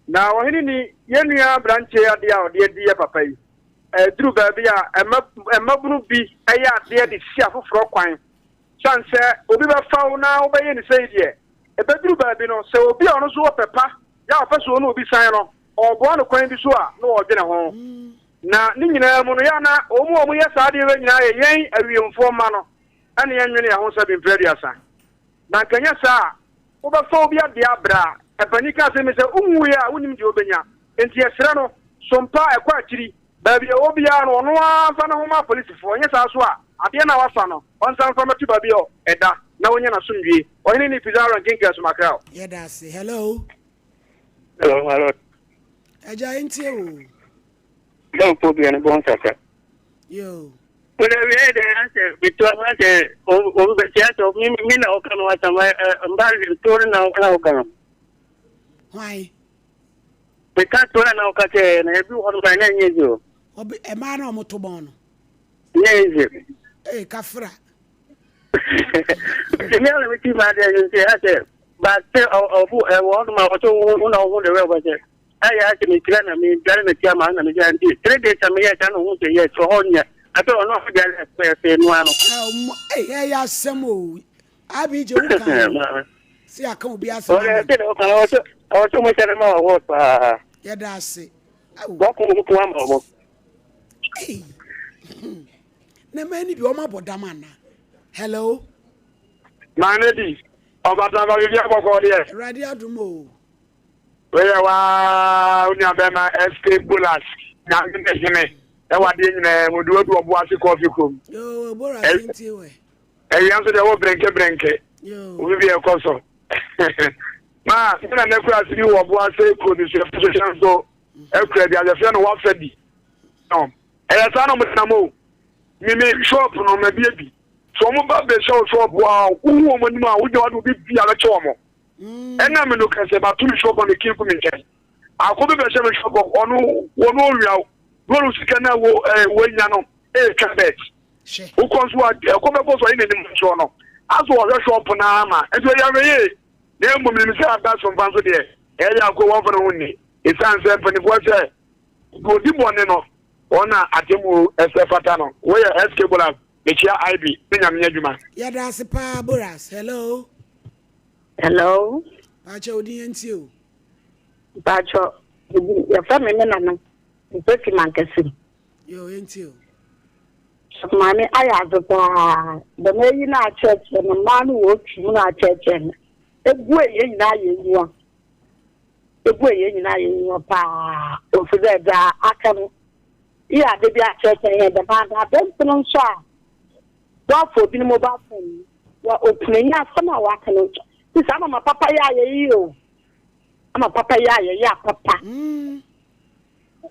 Na ɔhene ni, yɛn nua aberanteɛ yi adeɛ a ɔde adi yɛ papa yi, ɛduru baabi a ɛma mmabunu bi yɛ adeɛ de si afoforɔ kwan, sane sɛ obi bɛfa wo na wobɛyɛ ne sei deɛ, ɛbɛduru baabi no, sɛ obi a ɔno nso wɔ pɛ pa yɛ a ɔpɛ sɛ ɔne obi san no, ɔreboa no kwan bi so a, na ɔredwene ho. Na ne nyinaa mu no, yɛ a na wɔn a wɔyɛ saa adeɛ wei nyinaa yɛ yɛn awiemfoɔ mma no, ɛne yɛnnwene yɛn ho sɛ bi mfeɛ aduasa. Na anka ɛnyɛ saa a, wobɛfa obi adeɛ abrɛ a, ɛpanin ka asɛm bi sɛ, wonwuiɛ a wonnim deɛ wobɛnya. Enti yɛsrɛ no, sompa a ɛkɔ akyiri, baabi a ɔwɔ biara no, ɔno ara mfa ne ho mma apolisifoɔ, ɛnyɛ saa nso a, adeɛ no a wafa no, ɔnsan mfa mmɛto baabi a ɛda, na ɔnya n'asomdwoeɛ. Ɔhene ne Pizarro Nkenkeɛ Somakrao. Yɛda ase. Hello. Hello, hello. Agya yɛntie wo. Dɔw bia ne bɔn sasa. Yo. Wọ́n wíyá dɛ asɛ bitu asɛ obi bɛ ti asɛ mi mi na ɔka no asɛm ɛ mba tóri na ɔka ɔka no. Hwan? Meka tóri na ɔka kyɛ na ebi wɔ hɔ no ma ɛnyɛ nyɛ zi o. Ɔbi ɛmaa na ɔmo to bɔn no. Nyɛ zi. Ee kafra. Mi ala mi ti ma dɛ nti asɛ ba sɛ ɔbu ɛwɔ hɔ no ma ɔtɔ wo na ɔho de wɛ ɔbɛ sɛ. Ayɛ asɛ mekyerɛ na medware na tia ma na mekyerɛ nti 3 days a meyɛ saa na ohun sɛ yes ɔhɔ nyɛ afei ɔno ɔdware fɛfɛ no ano. Ɛyɛ asɛm o abi gye wo kan sɛ yɛaka obi asɛm ama no. Ɔwɔ sɛ mohyɛ no ma wɔ paa. Yɛda ase. Wɔko wɔn ko ama wɔn. Na mmaa ni bi wɔn abɔ dam ana? Hello. Maame bi, ɔbata ba biribi abɔkɔ deɛ. Awurade adum o. Weyɛ waa wo nua bɛrima SK Bolas nyame ne hene ɛwɔ adeɛ nyinaa mu de wadu ɔbo ase kɔɔfi kurom. Yoo Bolas nti wɛ. Awia nso deɛ wo brenke brenke. Obi bi ɛkɔ so. Ma me na n'akura ase bi wɔ ɔbo ase kuro no so ɛfɛ so hyɛn so akura bi ayɛfɛ no wafa bi. No ɛyɛ saa na ɔmo tenam o. Me me shop no ma bie bi. So ɔmo ba bɛhyɛ wo shop a wohu wɔn anim a wogyina hɔ de obi bi a bɛkyɛ wɔn. Ɛna me no kɛsɛ ma to me shop a me kin gu me nkyɛn. Ako bi bɛhyɛ me shop ɔno wɔn owia wo. Wɔn sika na wo ɛɛ wɔnya no ɛɛtwa bet. Wokɔ nso a ɛkɔ bɛkɔ so ɔyɛ n'anim nsoɔ no asɛ ɔhwɛ shop no ara ma nti ɔyɛ ahwɛyie na mmom nim sɛ aba so mfa nso deɛ ɛyɛ akɔ wɔmfa no ho nni ɛsiane sɛ mpanimfoɔ sɛ deɛ ɔdi bɔne no wɔn na atemmuo ɛsɛ fata no. Woyɛ SK Bolas mekyia IB ne Nyame nyɛ adwuma. Yɛda ase paa Boras. Hello. Hello. Pakyɛ wo din yɛntie o. Pakyɛ yɛfrɛ me me nana mepɛ fi mankɛse. Yo yɛntie o. Maame ayɛ adze paa. Dɛm eyi no akyerɛkyerɛ no, mbaa no wɔ otwi mu no akyerɛkyerɛ no, ebue hɛn nyina hɛn enyiwa. Ebue hɛn nyina hɛn enyiwa paa. Ofir dɛ dza aka no, eyɛ ade bi akyerɛkyerɛ hɛn dɛm ara. Aberantsɛ no so a ɔafa obi no mobile phone no, wɔ okunanyi asɛm a ɔaka no, ntsi ama ma papa yɛ a yɛyɛ o. Ama papa yɛ a yɛyɛ a papa.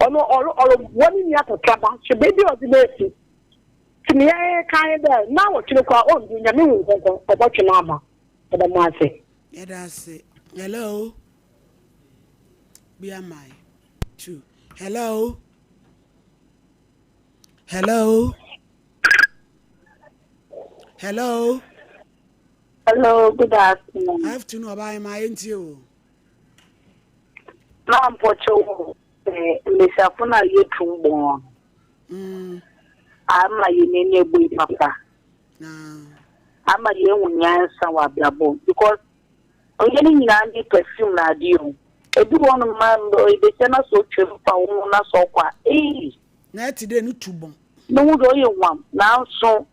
Ɔno ɔro ɔroboa no nua kakraba hwɛ beebi a ɔdze no esi. Ntsi meyɛ reka nye dɛ naawɔtwe no koraa onndu Nyame hu nkɔnkɔn ɔbɔtwe no aba. Meda mo ase. Yɛda ase. Hello. Bi ama yi. Two. Hello. Hello. Hello. Hello, good afternoon. Afternoon, ɔbaa ma yɛntie o. Na mpɔkyɛ wo eh, mbesiafo no a yɛtu mbɔn no mm. ama yɛn ani abue papa ama yɛahu nyansa wɔ abrabɔ because ɔnyɛ ne nyinaa ne perfume na adeɛ o ebi wɔ no ma ebesia na sɛ otwam fa wo ho na sɛ ɔkɔ a eyi na ɛte dɛ no tu bɔn ne ho deɛ ɔyɛ huam nanso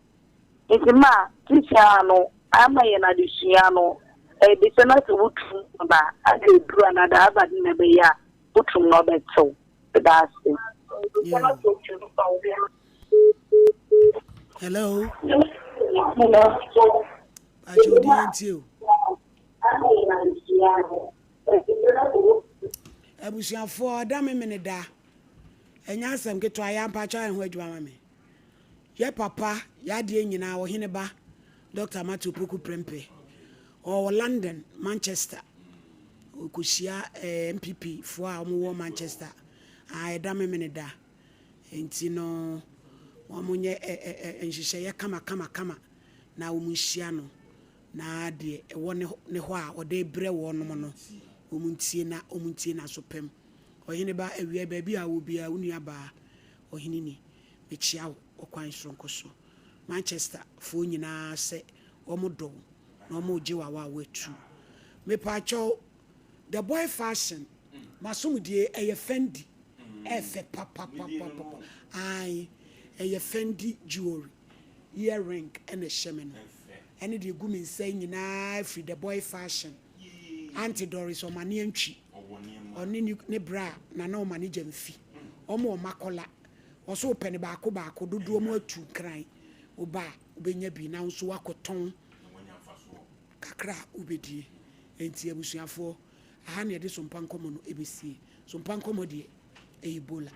Ntsi ma seseiara no ama hɛn adesua no, ebisa na sɛ wo tum no ba a, adze edur anaa dɛ abɛn na ebɛyɛ a wo tum no ɔbɛtsew. Meda ase. Hello. Hello. Pakyɛ odi yɛn tie o. Abusuafoɔ ɔda me mene da. Ɛnyɛ asɛm ketewa yɛ ampakyɛ ayɛ ho adwuma ma me. Yɛ papa, y'adeɛ nyinaa, ɔhene ba, Doctor Matthew Opoku Prempeh. Ɔwɔ London, Manchester. Ɔkɔhyia eh, NPP foɔ a wɔwɔ Manchester. Ah, ɛda memene da. Nti no, wɔn nyɛ eh, eh, eh, nhyehyɛeɛ kama kama kama na wɔn nhyia no. Na deɛ ɛwɔ ne, ne hɔ a ɔde brɛ wɔnom no, wɔn ntie na wɔn ntie n'aso pɛm. Ɔhene ba, awia baabi a wɔ biara, wo nua baa, ɔhene ni. Mekyea wo ɔkwan soronko so. Manchester foɔ nyinaa sɛ wɔn dɔ wo na wɔn regye wo awaawa atuu. Mepaakyɛw the boy fashion masomdie ɛyɛ Fendi ɛfɛ papapapapa ae ɛyɛ Fendi jewelry ear ring ɛna ɛhyɛ me no ɛne deɛ ɛgu me nsa yi nyinaa firi the boy fashion Auntie Doris Ɔmane Antwi ɔne ne bra Nana Ɔmane Gyamfi wɔn wɔ Makola. Ɔse wopɛ no baako baako dodoɔ mu atu nkran woba a wobɛnya bi na wo nso woakɔtɔn kakra a wobɛdie. Enti abusuafoɔ aha na yɛde Sompa Nkɔmmɔ no ɛbɛsie. Sompa Nkɔmmɔ deɛ ɛyɛ Ebola.